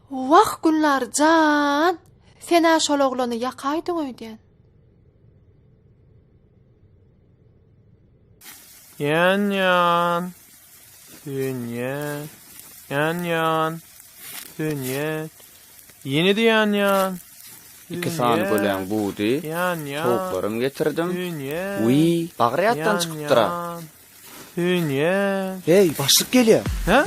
Wah, Gülnar jan, sen-ä şol oglany ýakaýdyň öýdýän. Ýanýan, sönýän, ýanýan, sönýän, ýene-de ýanýan, Iki sany sönýän, göläň budy, ýanýan, towuklaram getirdim. sönýän, Wiý, bagry ýatdan çykypdyr-a. ýanýan, sönýän. Heý, başlyk gelýär. Hä?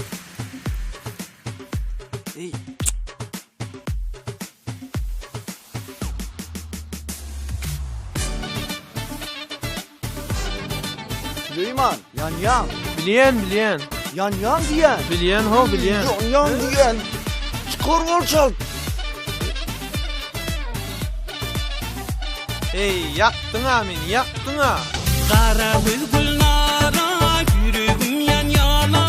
Süleýman, ýanýaň. Bilýän, bilýän. Ýanýaň diýýän. Bilýän ho, bilýän. Ýanýaň diýýän. Çykar bol çalt. Eý, ýakdyň-a meni, ýakdyň-a. Gara göz Gülnara, ýüregim ýanýana,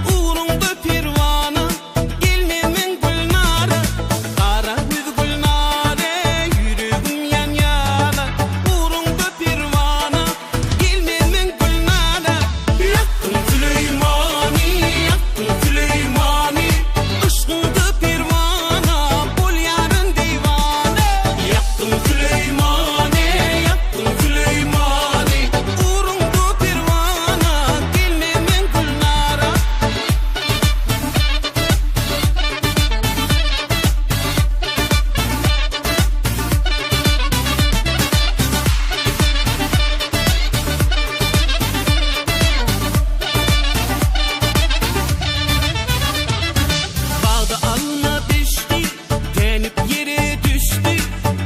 Ugruňda perwana, Gelmezmiň Gülnara, Gara ýüz Gülnara, Ýüregim ýanýana, Ugruňda perwana, Gelmezmiň Gülnara. Ýakdyň Süleýmany, ýakdyň Süleýmany, Yşgyňda perwana, bolýaryn diwana. Ýakdyň Süleýmany, ýakdyň Süleýmany, Ugruňda perwana, Gelmezmiň Gülnara. Bagda alma bişdi, Tänip ýere düşdi,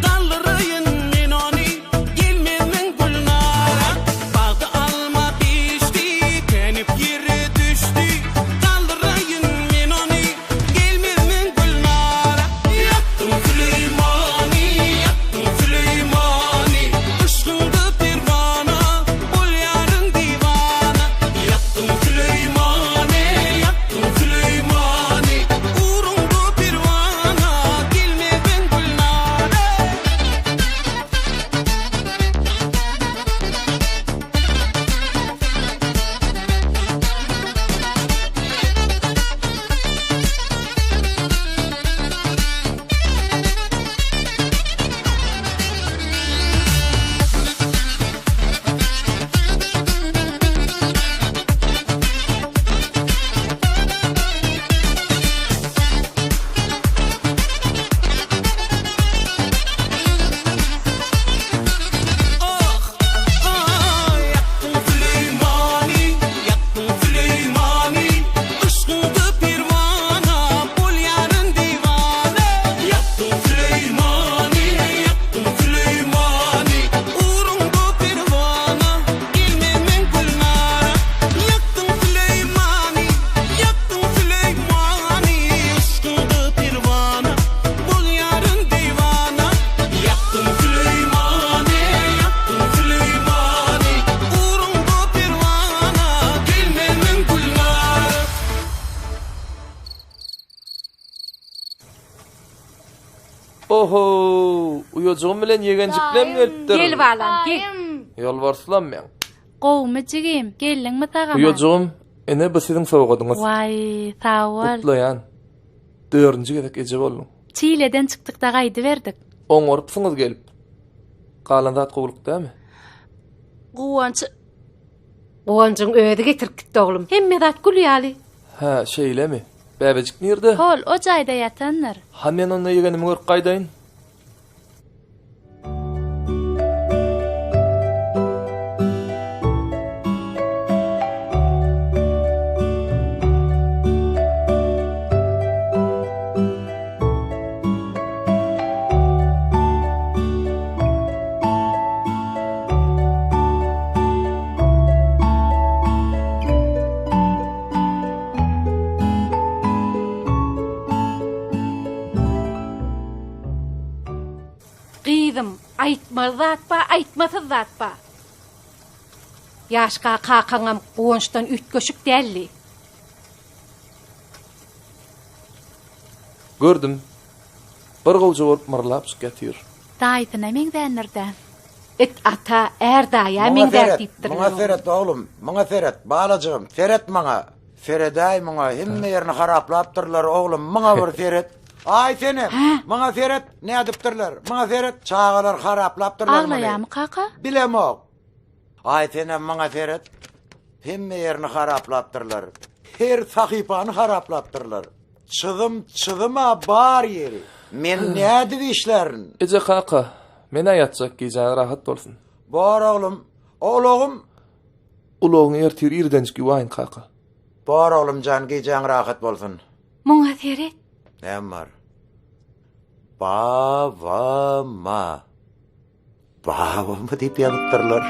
Galdyraýyn men ony, Gelmezmiň Gülnara? Bagda alma bişdi, Tänip ýere düşdi, Galdyraýyn men ony, Gelmezmiň Gülnara? Ýakdyň Süleýmany, ýakdyň Süleýmany, Yşgyňda perwana, bolýaryn diwana. Ýakdyň Süleýmany, ýakdyň Süleýmany, Ugruňda perwana, gelmezmiň Gülnara? Ýakdyň Süleýmany, ýakdyň Süleýmany, Yşgyňda perwana, bolýaryn diwana. Ýakdyň Süleýmany, ýakdyň Süleýmany, Ugruňda perwana, gelmezmiň Gülnara. Ýakdyň Süleýmany, ýakdyň Süleýmany, Yşgyňda perwana, bolýaryn diwana. Ýakdyň Süleýmany, ýakdyň Süleýmany, Ugruňda perwana, gelmezmiň Gülnara. Oho, uýajygym bilen ýegenjiklem gelipdir. Gel balam, gel. Ýolbarslam meň. Gowumy jigim, geldiňmi sag-aman? Uýajygym, ine bu siziň sowgadyňyz. Waý, sag bol. Gutlaýan. Dördünji gezek eje bolduň. Çileden çykdyk-da gaýdyberdik. Oňarypsyňyz gelip. Galan zat gowulyk dämi? Guwanç. Guwanjyň özi getirip gitdi oglum. Hemme zat gül ýaly. Hä, şeýlemi? Bäbejik nirde? Hol, o jaýda ýatandyr. Han men onda ýegenimi görüp gaýdaýyn. Gyzym, aýtmaly zat bar, aýtmasyz zat bar. Ýaşka kakaňam Guwançdan üýtgeşik däldi. Gördüm. Bir gowja bolup myrlapjyk ýatyr. Daýysyna meňzändir-dä. It ata, är daýa Muňa meňzär seret, diýipdirler. muňa seret oglum, muňa seret, balajygym, seret maňa. Seredäý muňa, hemme ýerini haraplapdyrlar, oglum, muňa bir seret. Aý senem, muňa seret, nädipdirler, muňa seret, çagalar haraplapdyrlar muny. Aglaýamy kaka? Bilemok. Aý senem muňa seret. Hemme ýerini haraplapdyrlar. Her sahypany haraplapdyrlar. Çyzym çyzym-a bar ýeri. Men nädip işlärin? Eje kaka, men-ä ýatjak, gijäňiz rahat bolsun. Bor oglum. Ulagym? Ulagyňy ertir irdenjik ýuwaýyn kaka. Bor oglum jan, gijäň rahat bolsun. Muňa seret. Näme bar? Babama. Babama diýip ýazypdyrlar.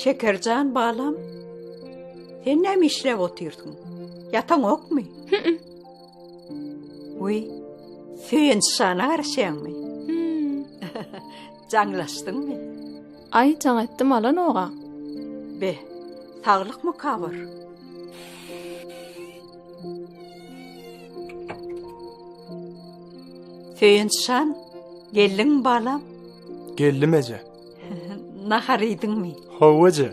Şekerjan balam, sen näme işläp otyrsyň? Ýataňokmy? Wiý, söýenç jana garaşýaňmy? Jaňlaşdyňmy? Aý, jaň etdim alanoga. Be, saglykmyka bir? Söýenç jan, geldiňmi balam? Geldim eje. Nahar iýdiňmi? Hawa eje.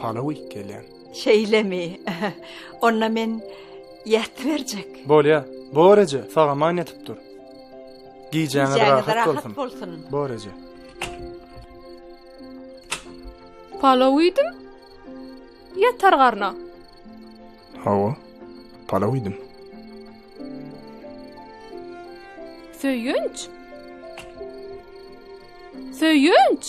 Palaw iýip gelýän. Şeýlemi? Onda men ýatyberjek. Bolýa. Bor eje, sag-aman ýatyp dur. Gijäňiz Gijäňiz rahat rahat bolsun. bolsun. Bor eje. Palaw iýdim. Ýatar garna. Hawa, palaw iýdim. Söýünç. Söýünç.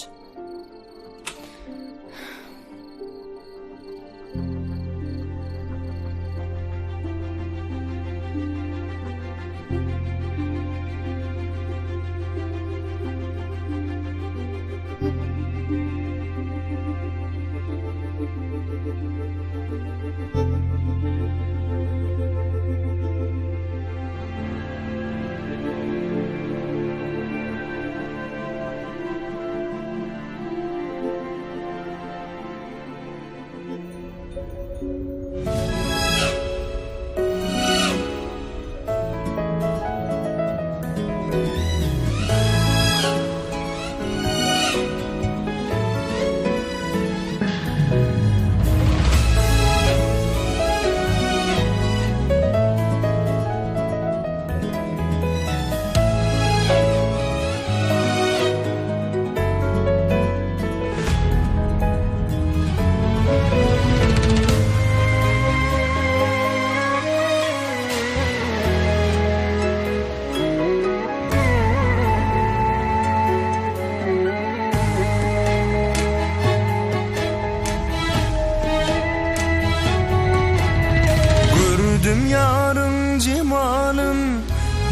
Gördüm ýaryň jemalyn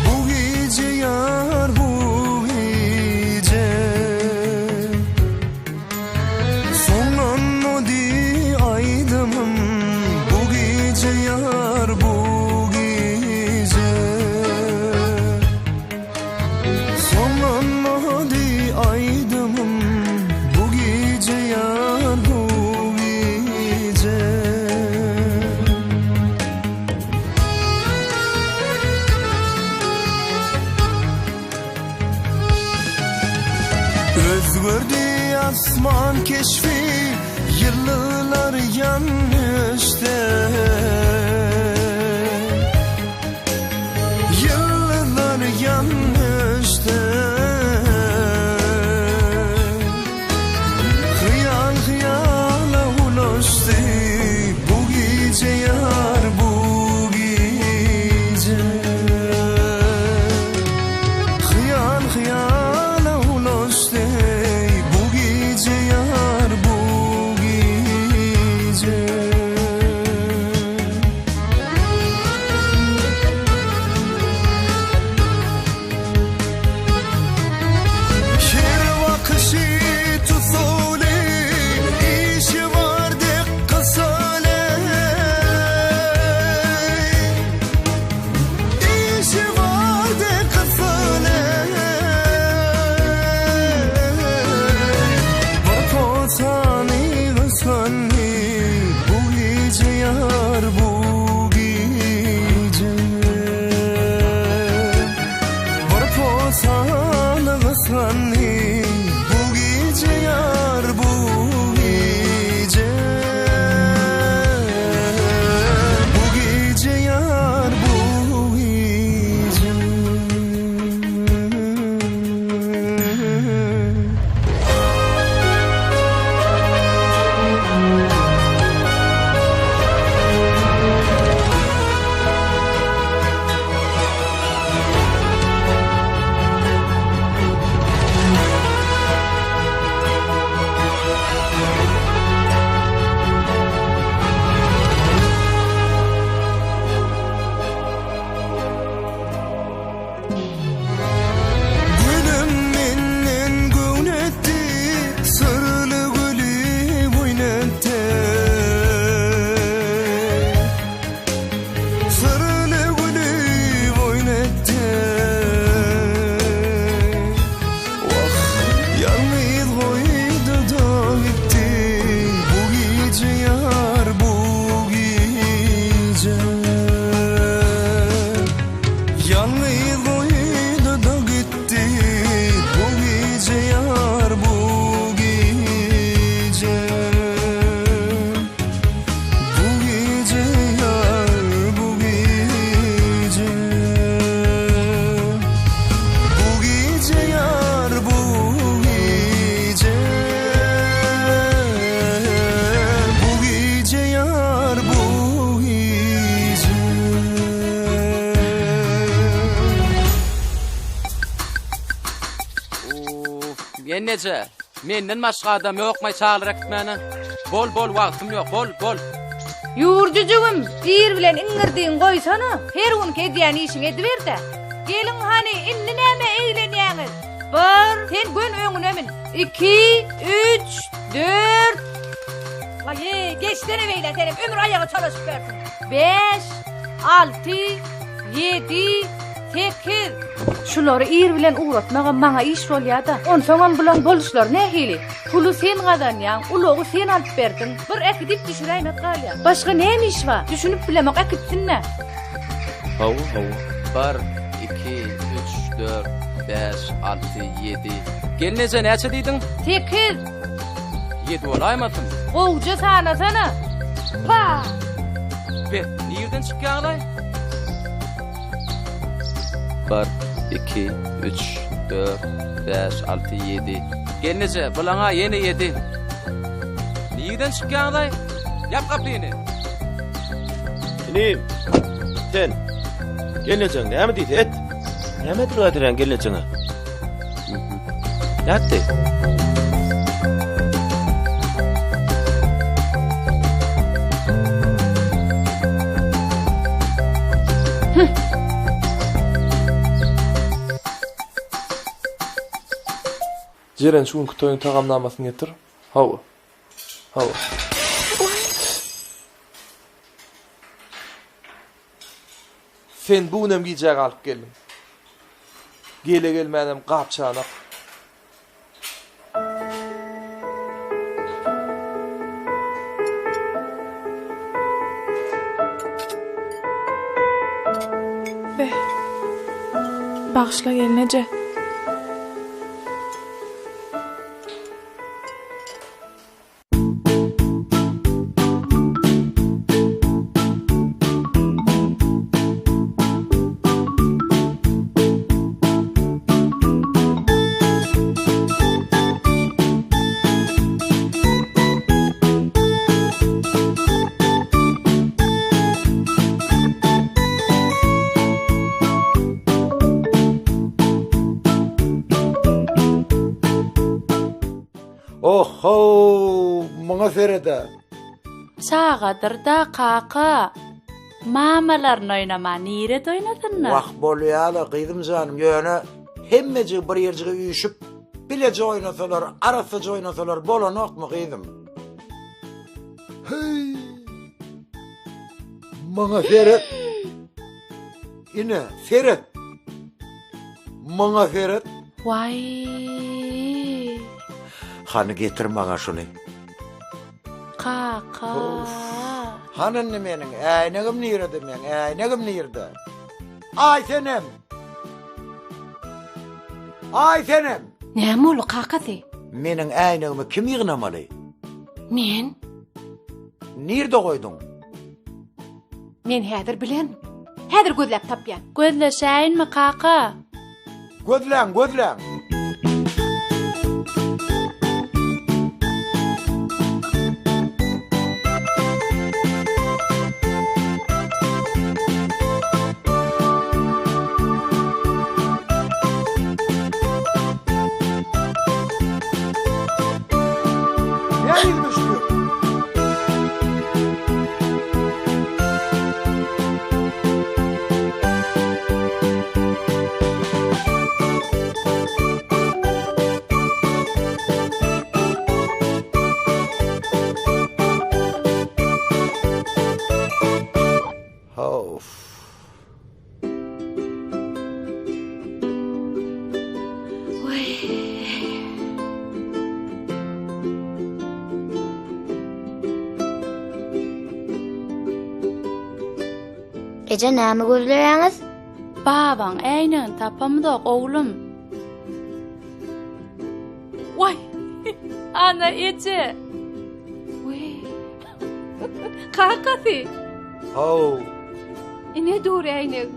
bu gije ýar bu gije Soňlanmady aýdymym bu gije ýar bu gije Soňlanmady aýdymym bu gije ýar bu gije. Özgerdi asman keşfi, ýyldyzlar ýanyşdy. Ýyldyzlar ýanyşdy. Hyýal hyýala ulaşdy bu gije ýar bu gije. Hyýal hyýala ulaşdy bu gije ýar bu gije. Gelneje, menden başga adam ýokmaý çagalar äkitmäne? Bol, bol, wagtym ýok, bol, bol. Ýüwürjijigim, ir bilen iňňirdiňi goýsana, her günki edýän işiňi ediber-dä. Geliň hany, indi näme eglenýäňiz? Bir, sen göni öňüne min. Iki, üç, dört. Waý-eý, geçsene beýle senem, ömür aýagy çolaşyp ýörsüň. Bäş, alty, ýedi, sekiz. Şulary ir bilen ugratmagam maňa iş bolýa-da. Onsoňam bulaň boluşlary nähili? Puly sen gazanýaň, ulagy sen alyp berdiň. Bir äkidip düşüräýmek galýar. Başga näme iş bar? Düşünip bilemok, äkitsin-dä. Hawa, hawa. Bir, iki, üç, dört, bäş, alty, ýedi. Gelneje, näçe diýdiň? Sekiz. Ýedi bolaýmasyn? Gowuja sanasana. Pa! Be, nirden çykýaňlaý? Bir, iki, üç, dört, bäş, alty, ýedi. Gelneje, bulaňa ýene ýedi. Nirden çykýaňlaý? Ýap gapyny. Inim, sen gelnejeň näme diýse et. Näme edip gaýtarýaň gelnejeňe? Nätdi? Jeren şu günki toýuň tagamnamasyny getir. Hawa. Hawa. Sen bu günem gijä galyp geldiň. Gele-gelmänem gap-çanak. Beh. Bagyşla gelneje. Oh-how, muňa sered-ä! Çagadyr-da, kaka. Mamalaryny oýnaman nirede oýnasynlar? Wah, bolýa-la, gyzym janym, ýöne hemmejigi bir ýerjige üýşüp, bileje oýnasalar, arassaja oýnasalar bolanokmy, gyzym? Heý! Muňa seret! Ine, seret! Muňa seret! Waý! Hany getir maňa şuny. Kaka! Hany indi meniň äýnegim nirede meň äýnegim nirde? Aý senem! Aý senem! Näme boldy kakasy? Meniň äýnegimi kim ýygnamaly? Men. Nirde goýduň? Men häzir bilen. Häzir gözläp tapýan. Gözleşäýinmi kaka? Gözläň, gözläň. Näme ýüzüme düşüpdir? Of. Eje näme gözleýäňiz? Babaň äýnegini tapamzok, oglum. Waý! Ana eje. Weý. Kakasy. How. Ine dur äýnek.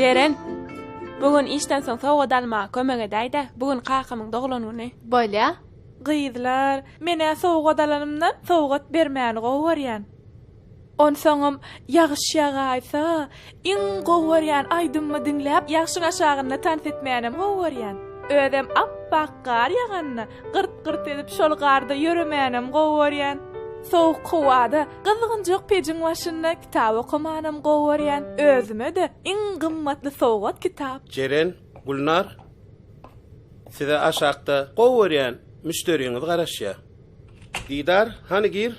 Jeren. Bu gün işden soň sowgat almaga kömek edäý-dä. Bu gün kakamyň doglan güni. Bolýa. Gyzlar, men-ä sowgat alanymdan sowgat bermäni gowy görýän. Onsoňam ýagyş ýagaýsa, iň gowy görýän aýdymymy diňläp, ýagşyň aşagynda tans etmänem gowy görýän. Özem ap-ak gar ýaganda, gyrt-gyrt edip şol garda ýöremänem gowy görýän. Sowuk howada, gyzgynjak pejiň başynda kitap okamanam gowy görýän. Özüme-de iň gymmatly sowgat kitap. Jeren, Gülnar, size aşakda gowy görýän müşderiňiz garaşýar. Didar, hany gir.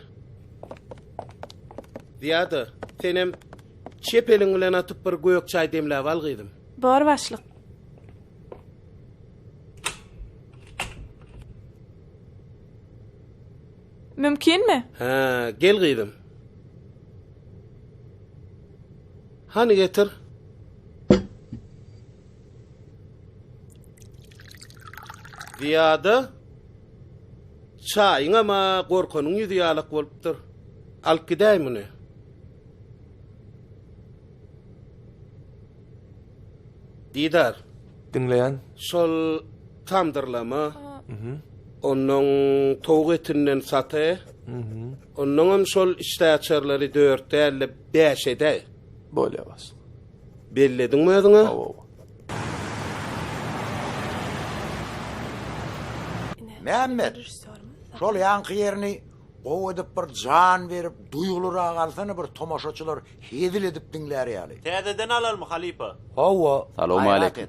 Zyýada, senem çep eliň bilen atyp bir gök çaý demläp al gyzym. Bor başlyk. Mümkinmi? Hä, gel gyzym. Hany getir. Zyýada, Çaýyňam-a gorkanyň ýüzi ýalak bolupdyr. Alyp gidäý muny. Didar. Diňleýän. Şol tamdyrlama. Onnoň towuk etinden sate. Onnoňam şol işdäaçarlary dört däl-de, bäş edäý. Bolýar başlyk. Bellediňmi özüňe? Hawa. Mämmet, şol ýaňky ýerini gowy edip bir jan berip duýgulyrak alsana bir tomaşaçylar hezil edip diňlär ýaly. Täzeden alalmy halypa? Hawa. Salowmaleýkim.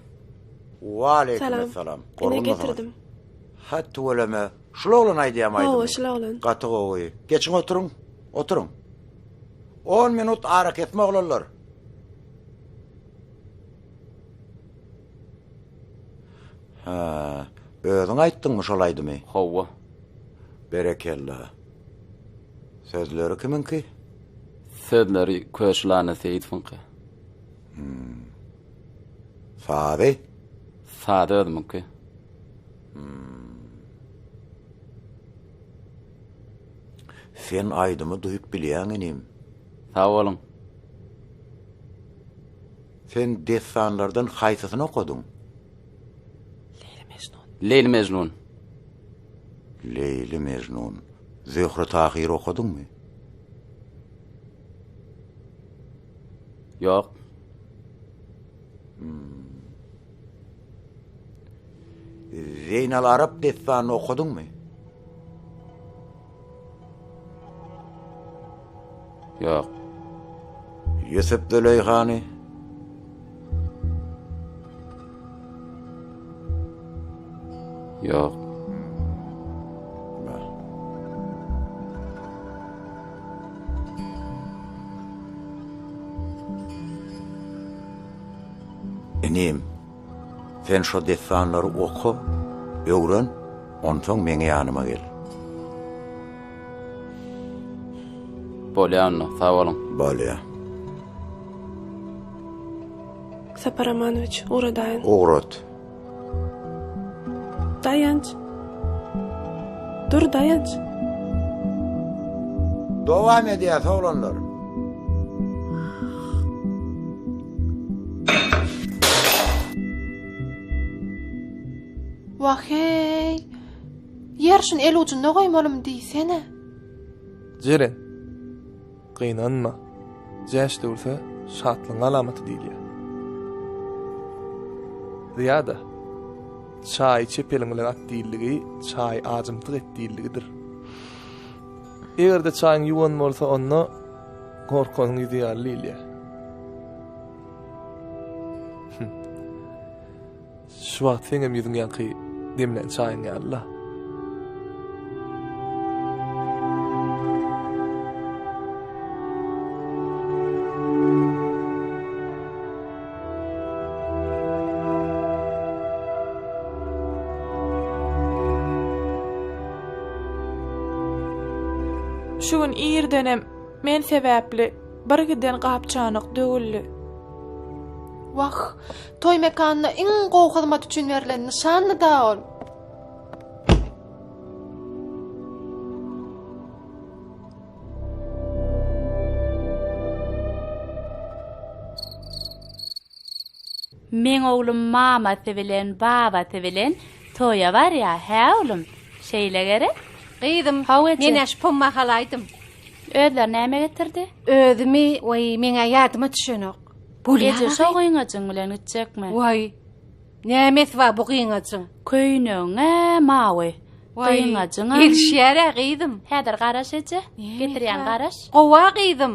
Waleýkim essalam. Ine getirdim. Ha tüweleme. Şul oglan aýdýamy aýdymy? Hawa şul oglan. Gaty gowy. Geçiň oturyň. Oturyň. On minut arakesme oglanlar. Hä, özüň aýtdyňmy şol aýdymy? Hawa. Berekella. Sözleri kimiňki? Sözleri Köşül Annaseýidowyňky. Hmm. Sazy? Sazy özümiňki. Hmm. Sen aýdymy duýup bilýäň inim. Sag boluň. Sen dessanlardan haýsysyny okadyň? Leýli Mejnun. Leýli Mejnun. Leýli Mejnun. Zöhre Tahyry okadyňmy? Ýok. Hmm. Zeýnal Arap dessanyny okadyňmy? Ýok. Ýusup Züleýhany? Ýok. Inim, Sen şo dessanlary oka, öwren, onsoň meň ýanyma gel. Bolýa onda, sag boluň. Bolýa. Sapar Amanowiç, ugradaýyn. Ugrat. Daýanç. Dur, Daýanç. Dowam edýäs, oglanlar. Wah-eý! Ýer şuny el ujunda goýmalymy diýsene. Jeren, gynanma. Jäş döwülse, şatlygyň alamaty diýilýär. Zyýada, çaýy çep eliň bilen at diýildigi, çaýy ajymtyk et diýildigidir. Eger-de çaýyň ýuwan bolsa, onda gorkanyň ýüzi ýaly diýilýär. Şu wagt seňem ýüzüň ýaňky demlän çaýyň ýaly-la. Şu gün irdenem men sebäpli bir giden gap-çanak döwüldi. Wah, toý mekanyna iň gowy hyzmat üçin berlen nyşandy-da ol. Meň oglum mamasy bilen, babasy bilen toýa barýa, hä oglum? Şeýle gerek? Gyzym, Haw eje. men-ä şu pomma halaýdym. Özleri näme getirdi? Özümi, waý, meň-ä ýadyma düşenok. Bolýa Eje, şo gyňajyň bilen gitjekmi? Waý, nämesi bar bu gyňajyň? Köýnegiň-ä mawy, Waý, gyňajyňam. Gelişýär-ä gyzym. Häzir garaş eje, getirýän garaş. Gowa gyzym.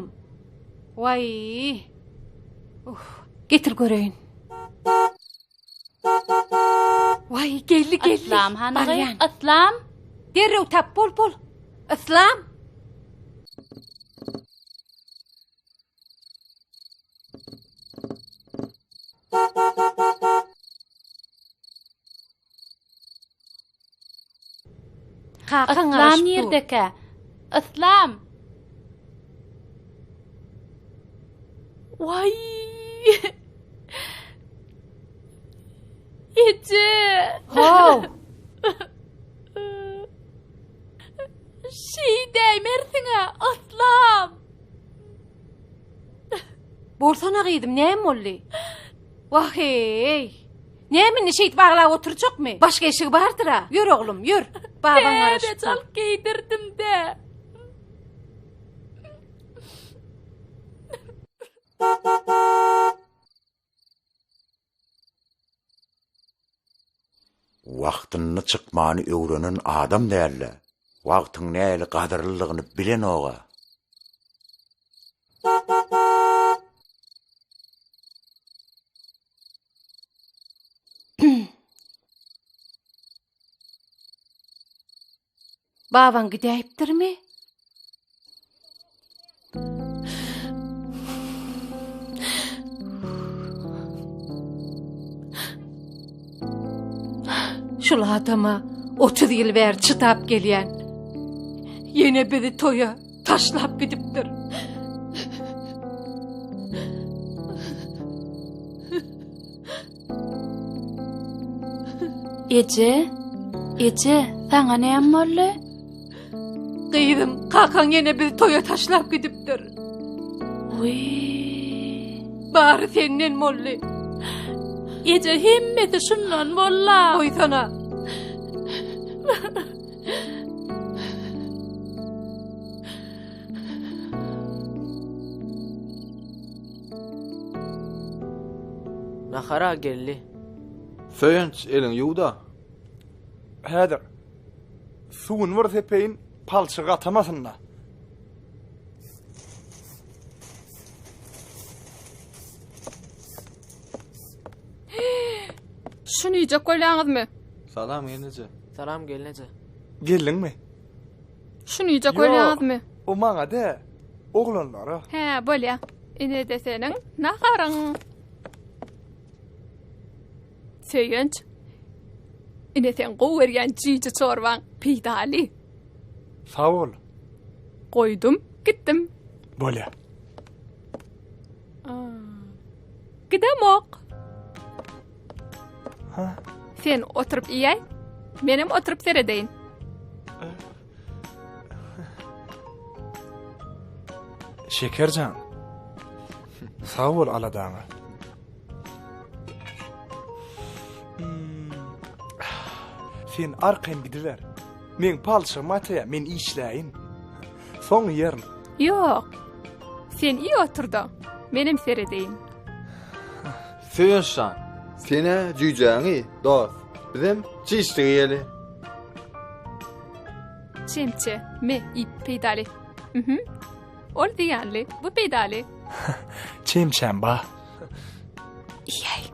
Waý. Uf, getir göreýin. Waý, geldi, geldi. Yslam hany gyz? Barýan. Yslam? Derrew tap, bol, bol. Yslam. Kakaň Yslam garaşyp dur. nirdekä? Yslam! Waý! Eje! How! Şeýdäýmersiň-ä, Yslam! Bolsana gyzym, näme boldy? Wah-eý! Näme indi şeýdip aglap oturjakmy? Başga eşigi bardyr-a. Ýör oglum, ýör. Babaň garaşyp Täze çal geýdirdim-dä. Wagtynda çykmany öwrenen adam däl-de, wagtyň nähili gadyrlydygyny bilenog-a. Babaň gidäýipdirmi? Şul adama 30 ýyl bäri çydap gelýän. Ýene bizi toýa taşlap gidipdir. Eje, eje, saňa näme boldy? Gyzym, kakaň ýene bizi toýa taşlap gidipdir. Wiý. Bary senden boldy. Eje, hemmesi şundan bolla. Goýsana. Nahara geldi. Söýünç, eliňi ýuw-da. Häzir. Suwuny bir sepeýin, palçygy gatamasyn-da. Şuny iýjek bolýaňyzmy? Salam gelneje. Salam gelneje. Geldiňmi? Şuny iýjek bolýaňyzmy? O maňa dä, oglanlara. Hä, bolýa. Ine-de seniň naharyň. Söýünç. Ine seň gowy görýän jüýje çorbaň, peýdaly. Sag bol. Goýdum, gitdim. Bolýa. Gidemok. Ha? Sen oturyp iýäý, menem oturyp seredeýin. Şeker jan. Sag bol aladaňa. Hmm. Sen arkaýyn gidiber. Meň palçygym ataýa, men işläýin. Soň iýerin. Ýok. Sen iý otur-da, menem seredeýin. Söýünç jan, sen-ä jüýjäňi, dost, bizem çişligi iýeli. Çemçe, me, iýip peýdaly. Mhm. Ol zyýanly, bu peýdaly. Çemçäm ba. Iýäý.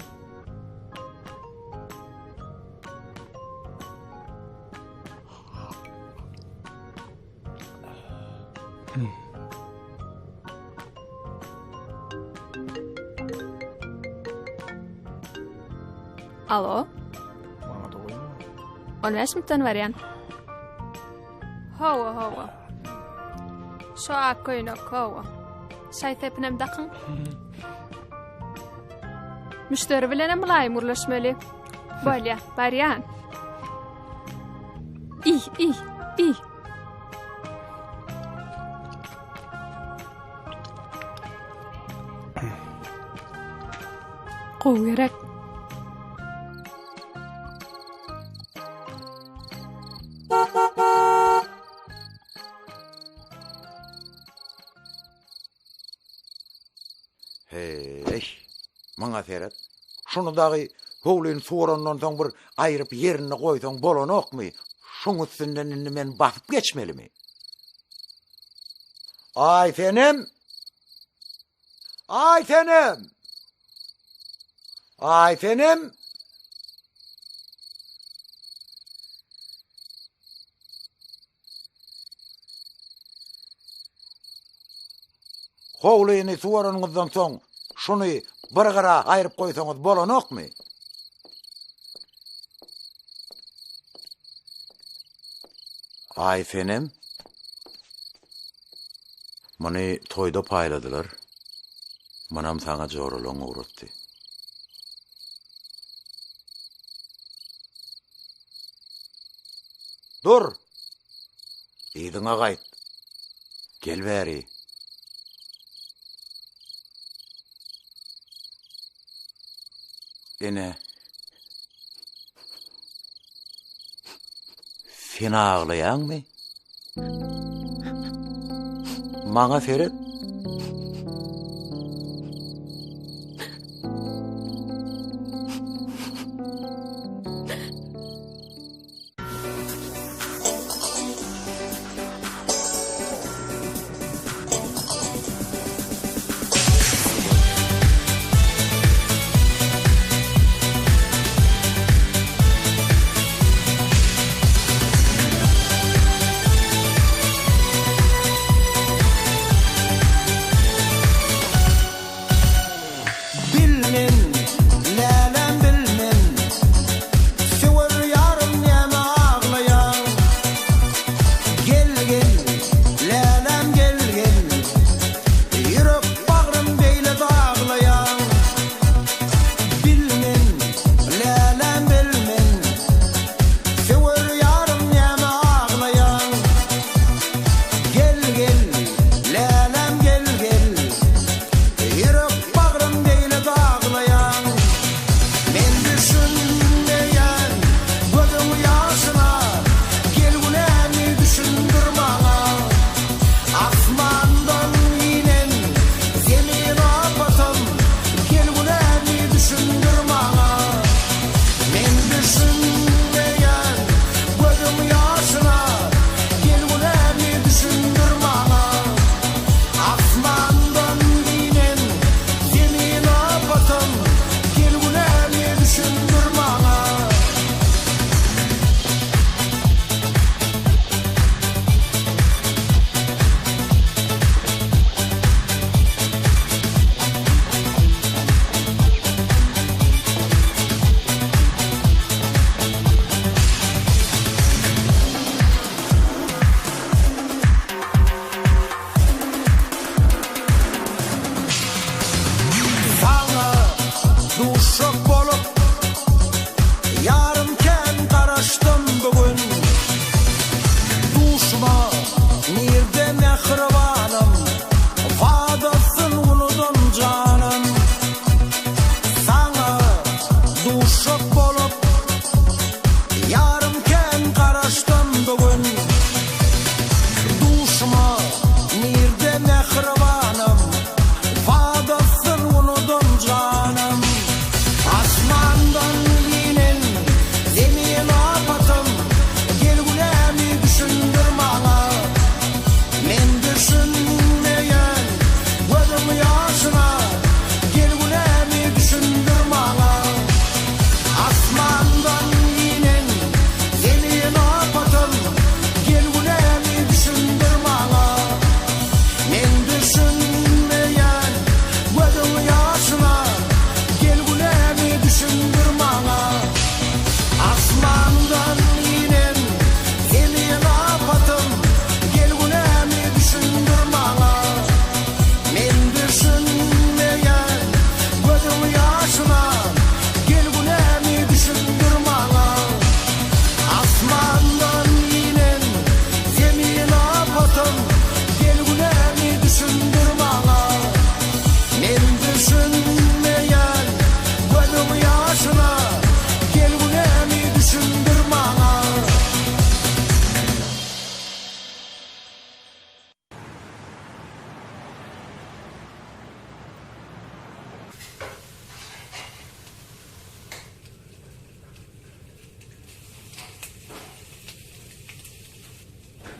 Alo. 15 minutdan barýan. Hawa, hawa. Şo ak köýnek, hawa. Şaý sepinem dakyň. Müşderi bilenem mylaýym gürleşmeli. Bolýa, barýan. Iý, iý, iý. Gowy gerek. Maňa seret. Şuny dagy howlyny suwarandan soň bir aýryp ýerinde goýsaň bolanokmy? Şuň üstünden indi men basyp geçmelimi? Aýsenem! Aýsenem! Aýsenem! Howlyny suwaranyňyzdan soň şuny bir gyra aýryp goýsaňyz bolanokmy? Aýsenem Muny toýda paýladylar. Munam saňa joralaň ugratdy. Dur! Yzyňa gaýt. Gel bäri. Ene. Sen aglaýaňmy? Maňa seret. Bilmen.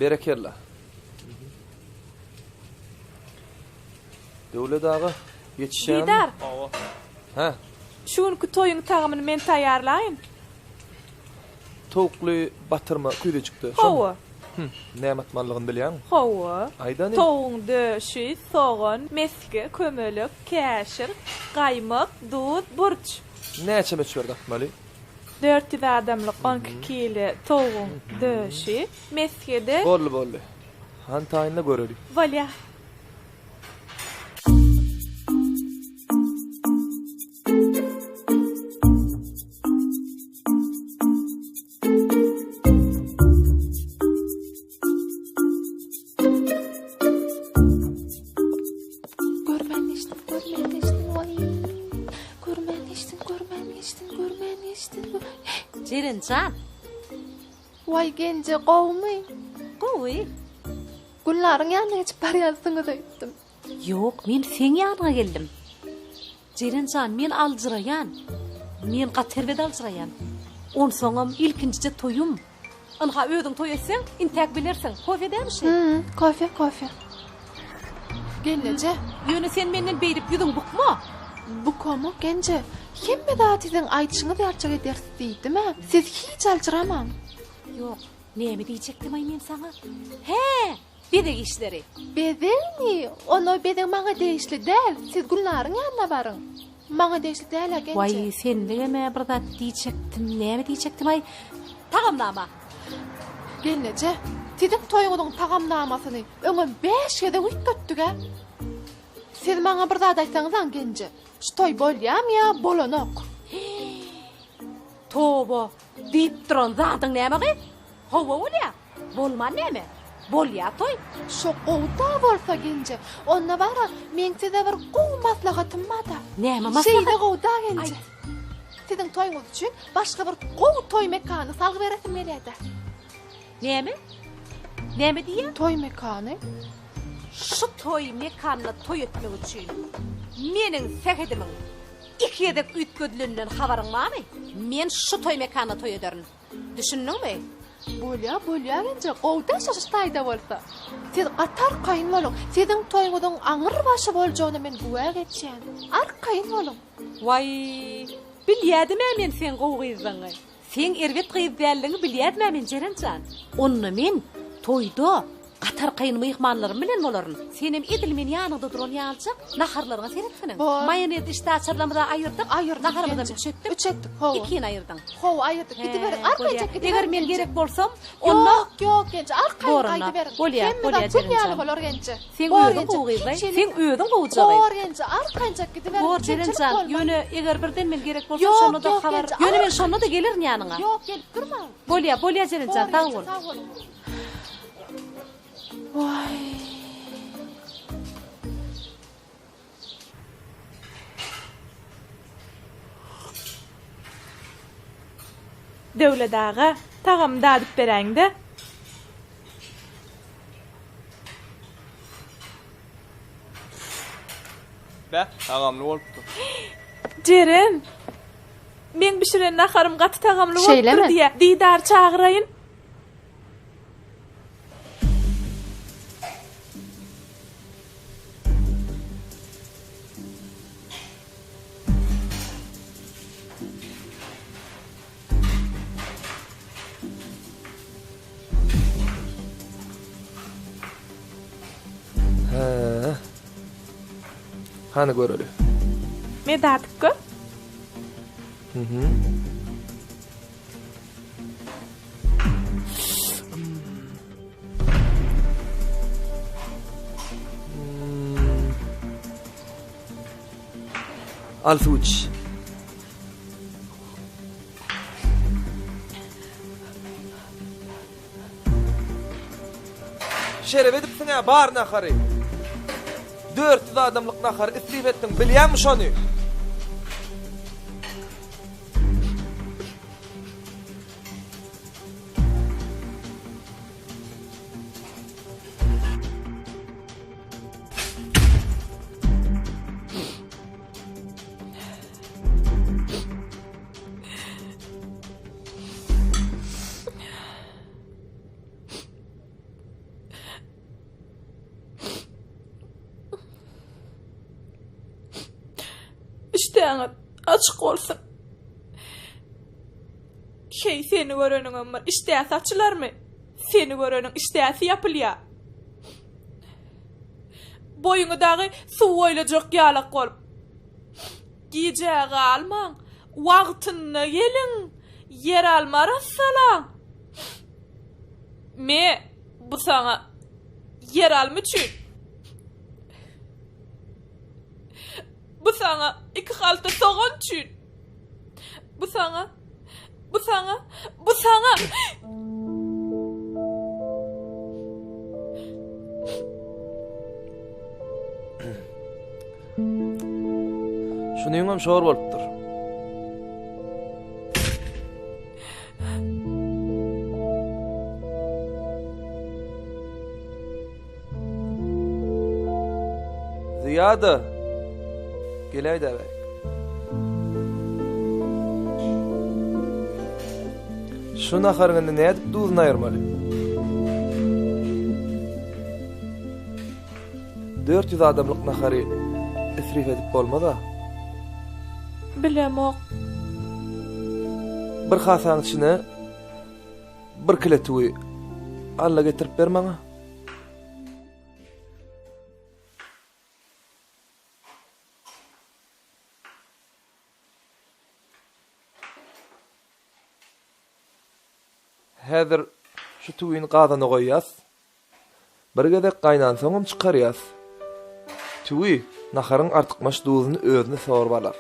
Berekella. Döwlet aga, ýetişýäňmi? Didar. Hawa. Hä? Şu günki toýuň tagamyny men taýýarlaýyn. Towukly batyrma küýzejikde, şomy? Hawa. Hüm, näme atmalydygyny bilýäňmi? Hawa. Aýdany. Towugyň döşi, sogan, mesge, kömelek, käşir, gaýmak, duz, burç. Näçe möçberde atmaly? 400 adamlyk 12 kile towugyň döşi, mesge-de. Boldy, boldy. Hany taýynla göreli. Bolýa. Görmän geçdim, görmän geçdim, waý. Görmän geçdim, görmän geçdim, görmän geçdim. Jeren jan. Waý genje gowumy? Gowy. Gülnaryň ýanyna geçip barýansyňyz öýtdüm. Ýok, men seň ýanyňa geldim. Jeren jan, men aljyraýan. Men gaty erbet aljyraýan. Onsoňam ilkinjije toýum. Ynha, özüň toý etseň, intäk bilersiň. Kofe dälmi şi? Hü, kofe, kofe. Gelneje. Ýöne sen menden beýdip ýüzüň bukma. Bukamok, genje. Hemme zady siziň aýdyşyňyz ýalyjak ederis diýdim-ä. Siz hiç aljyramaň. Ýok, näme diýjekdim-aý men saňa? Hä, bezeg işleri. Bezegmi? Onda bezeg maňa degişli däl. Siz Gülnaryň ýanyna baryň. Maňa degişli däl-ä, genje. Waý, senligem-ä bir zat diýjekdim. Näme diýjekdim-aý? Tagamnama. Gelneje, siziň toýuňyzyň tagamnamasyny öňem bäş gezek üýtgetdik-ä. Siz maňa bir zat aýtsaňyzam, genje, şu toý bolýamy ýa bolanok? Toba, diýip duran zadyň näme gyz? Hawa bolýa. Bolman näme? Bolýa toý. Şo gowy-da bolsa genje. Onda bar-a, meň size bir gowy maslahatym bar-da. Näme maslahat? Şeýle gowy-da genje. Siziň toýuňyz üçin başga bir gowy toý mekanyny salgy beresim gelýär-dä. Näme? Näme diýýäň? Toý mekany. Şu toý mekanyna toý etmek üçin meniň sähedimiň iki gezek üýtgedileninden habaryň barmy? Men şu toý mekanyna toý ederin. Düşündiňmi? Bolýa, bolýa genje, gowy-da şaşyş taýda bolsa. Siz gaty arkaýyn boluň, siziň toýuňyzyň aňyr başy boljagyna men güwä geçýän. Arkaýyn boluň. Waý, bilýädim-ä men seň gowy gyzdygyňy. Seň erbet gyz däldigiňi bilýädim-ä men, Jeren jan. Onda men toýda gaty arkaýyn myhmanlarym bilen bolaryn. Senem edil men ýanyňda duran ýalyjak naharlaryňa seretsene. Bor. Maýonez işdäaçarlarymyz-a aýyrdyk. Aýyrdyk, Naharymyzam genje. üç etdik. Üç etdik, hawa. Ikini aýyrdyň. Hawa, aýyrdyk. Gidiberiň, arkaýynjak gidiberiň. Eger men gerek bolsam, onda. Ýok, ýok, genje, arkaýyn Bor onda. gaýdyberiň. Bolýa, Hemme bolýa, zat gül Jeren ýaly jan. bolar, genje. Seň Bor, özüň genje, gowy gyz-laý. hiç hili- Seň özüň gowuja gyz. Bor, genje, arkaýynjak gidiberiň. Bor, Jeren Kemçilik jan, bolmaz. ýöne eger birden men gerek bolsam, Ýok, şonda-da ýok, habar. genje, Ýöne men arkaýyn. şonda-da gelerin ýanyňa. Ýok, gelip durmaň. Bolýa, bolýa, Jeren jan, Bor, sag genje, bol. sag boluň. Waý. Döwlet aga, tagamy dadyp beräýiň-dä. Beh, tagamly bolupdyr. Jeren, meň bişiren naharym gaty tagamly bolupdyr Şeýlemi? diýýä. Didary çagyraýyn. Hä. Hany göreli. Me dadyp gör. Mhm. Al suw iç. Şerep edipsiň-ä bar nahary. 400 adamlyk nahary isrip etdiň, bilýäňmi şony? Işdäňiz açyk bolsun. Heý, seni göreniňem bir işdäsi açylarmy? Seni göreniň işdäsi ýapylýa. Boýuňy dagy suw boýlajak ýalak bolup. Gijä galmaň, wagtynda geliň, ýeralma arassalaň. Me, bu saňa ýeralma üçin. Bu saňa iki halta sogan üçin. Bu saňa, bu saňa, bu saňa. Şunyňam şor bolupdyr. Zyýada! Geläý-dä bärik. Şu naharyň indi nädip duzuny aýyrmaly? 400 adamlyk nahary isrif edip bolmaz-a. Bilemok. Bir hasaň içine bir kile tüwi al-da getirip ber maňa. Häzir şu tüwini gazana goýýas. Bir gezek gaýnansoňam çykarýas. Tüwi naharyň artykmaç duzuny özüne sorup alar.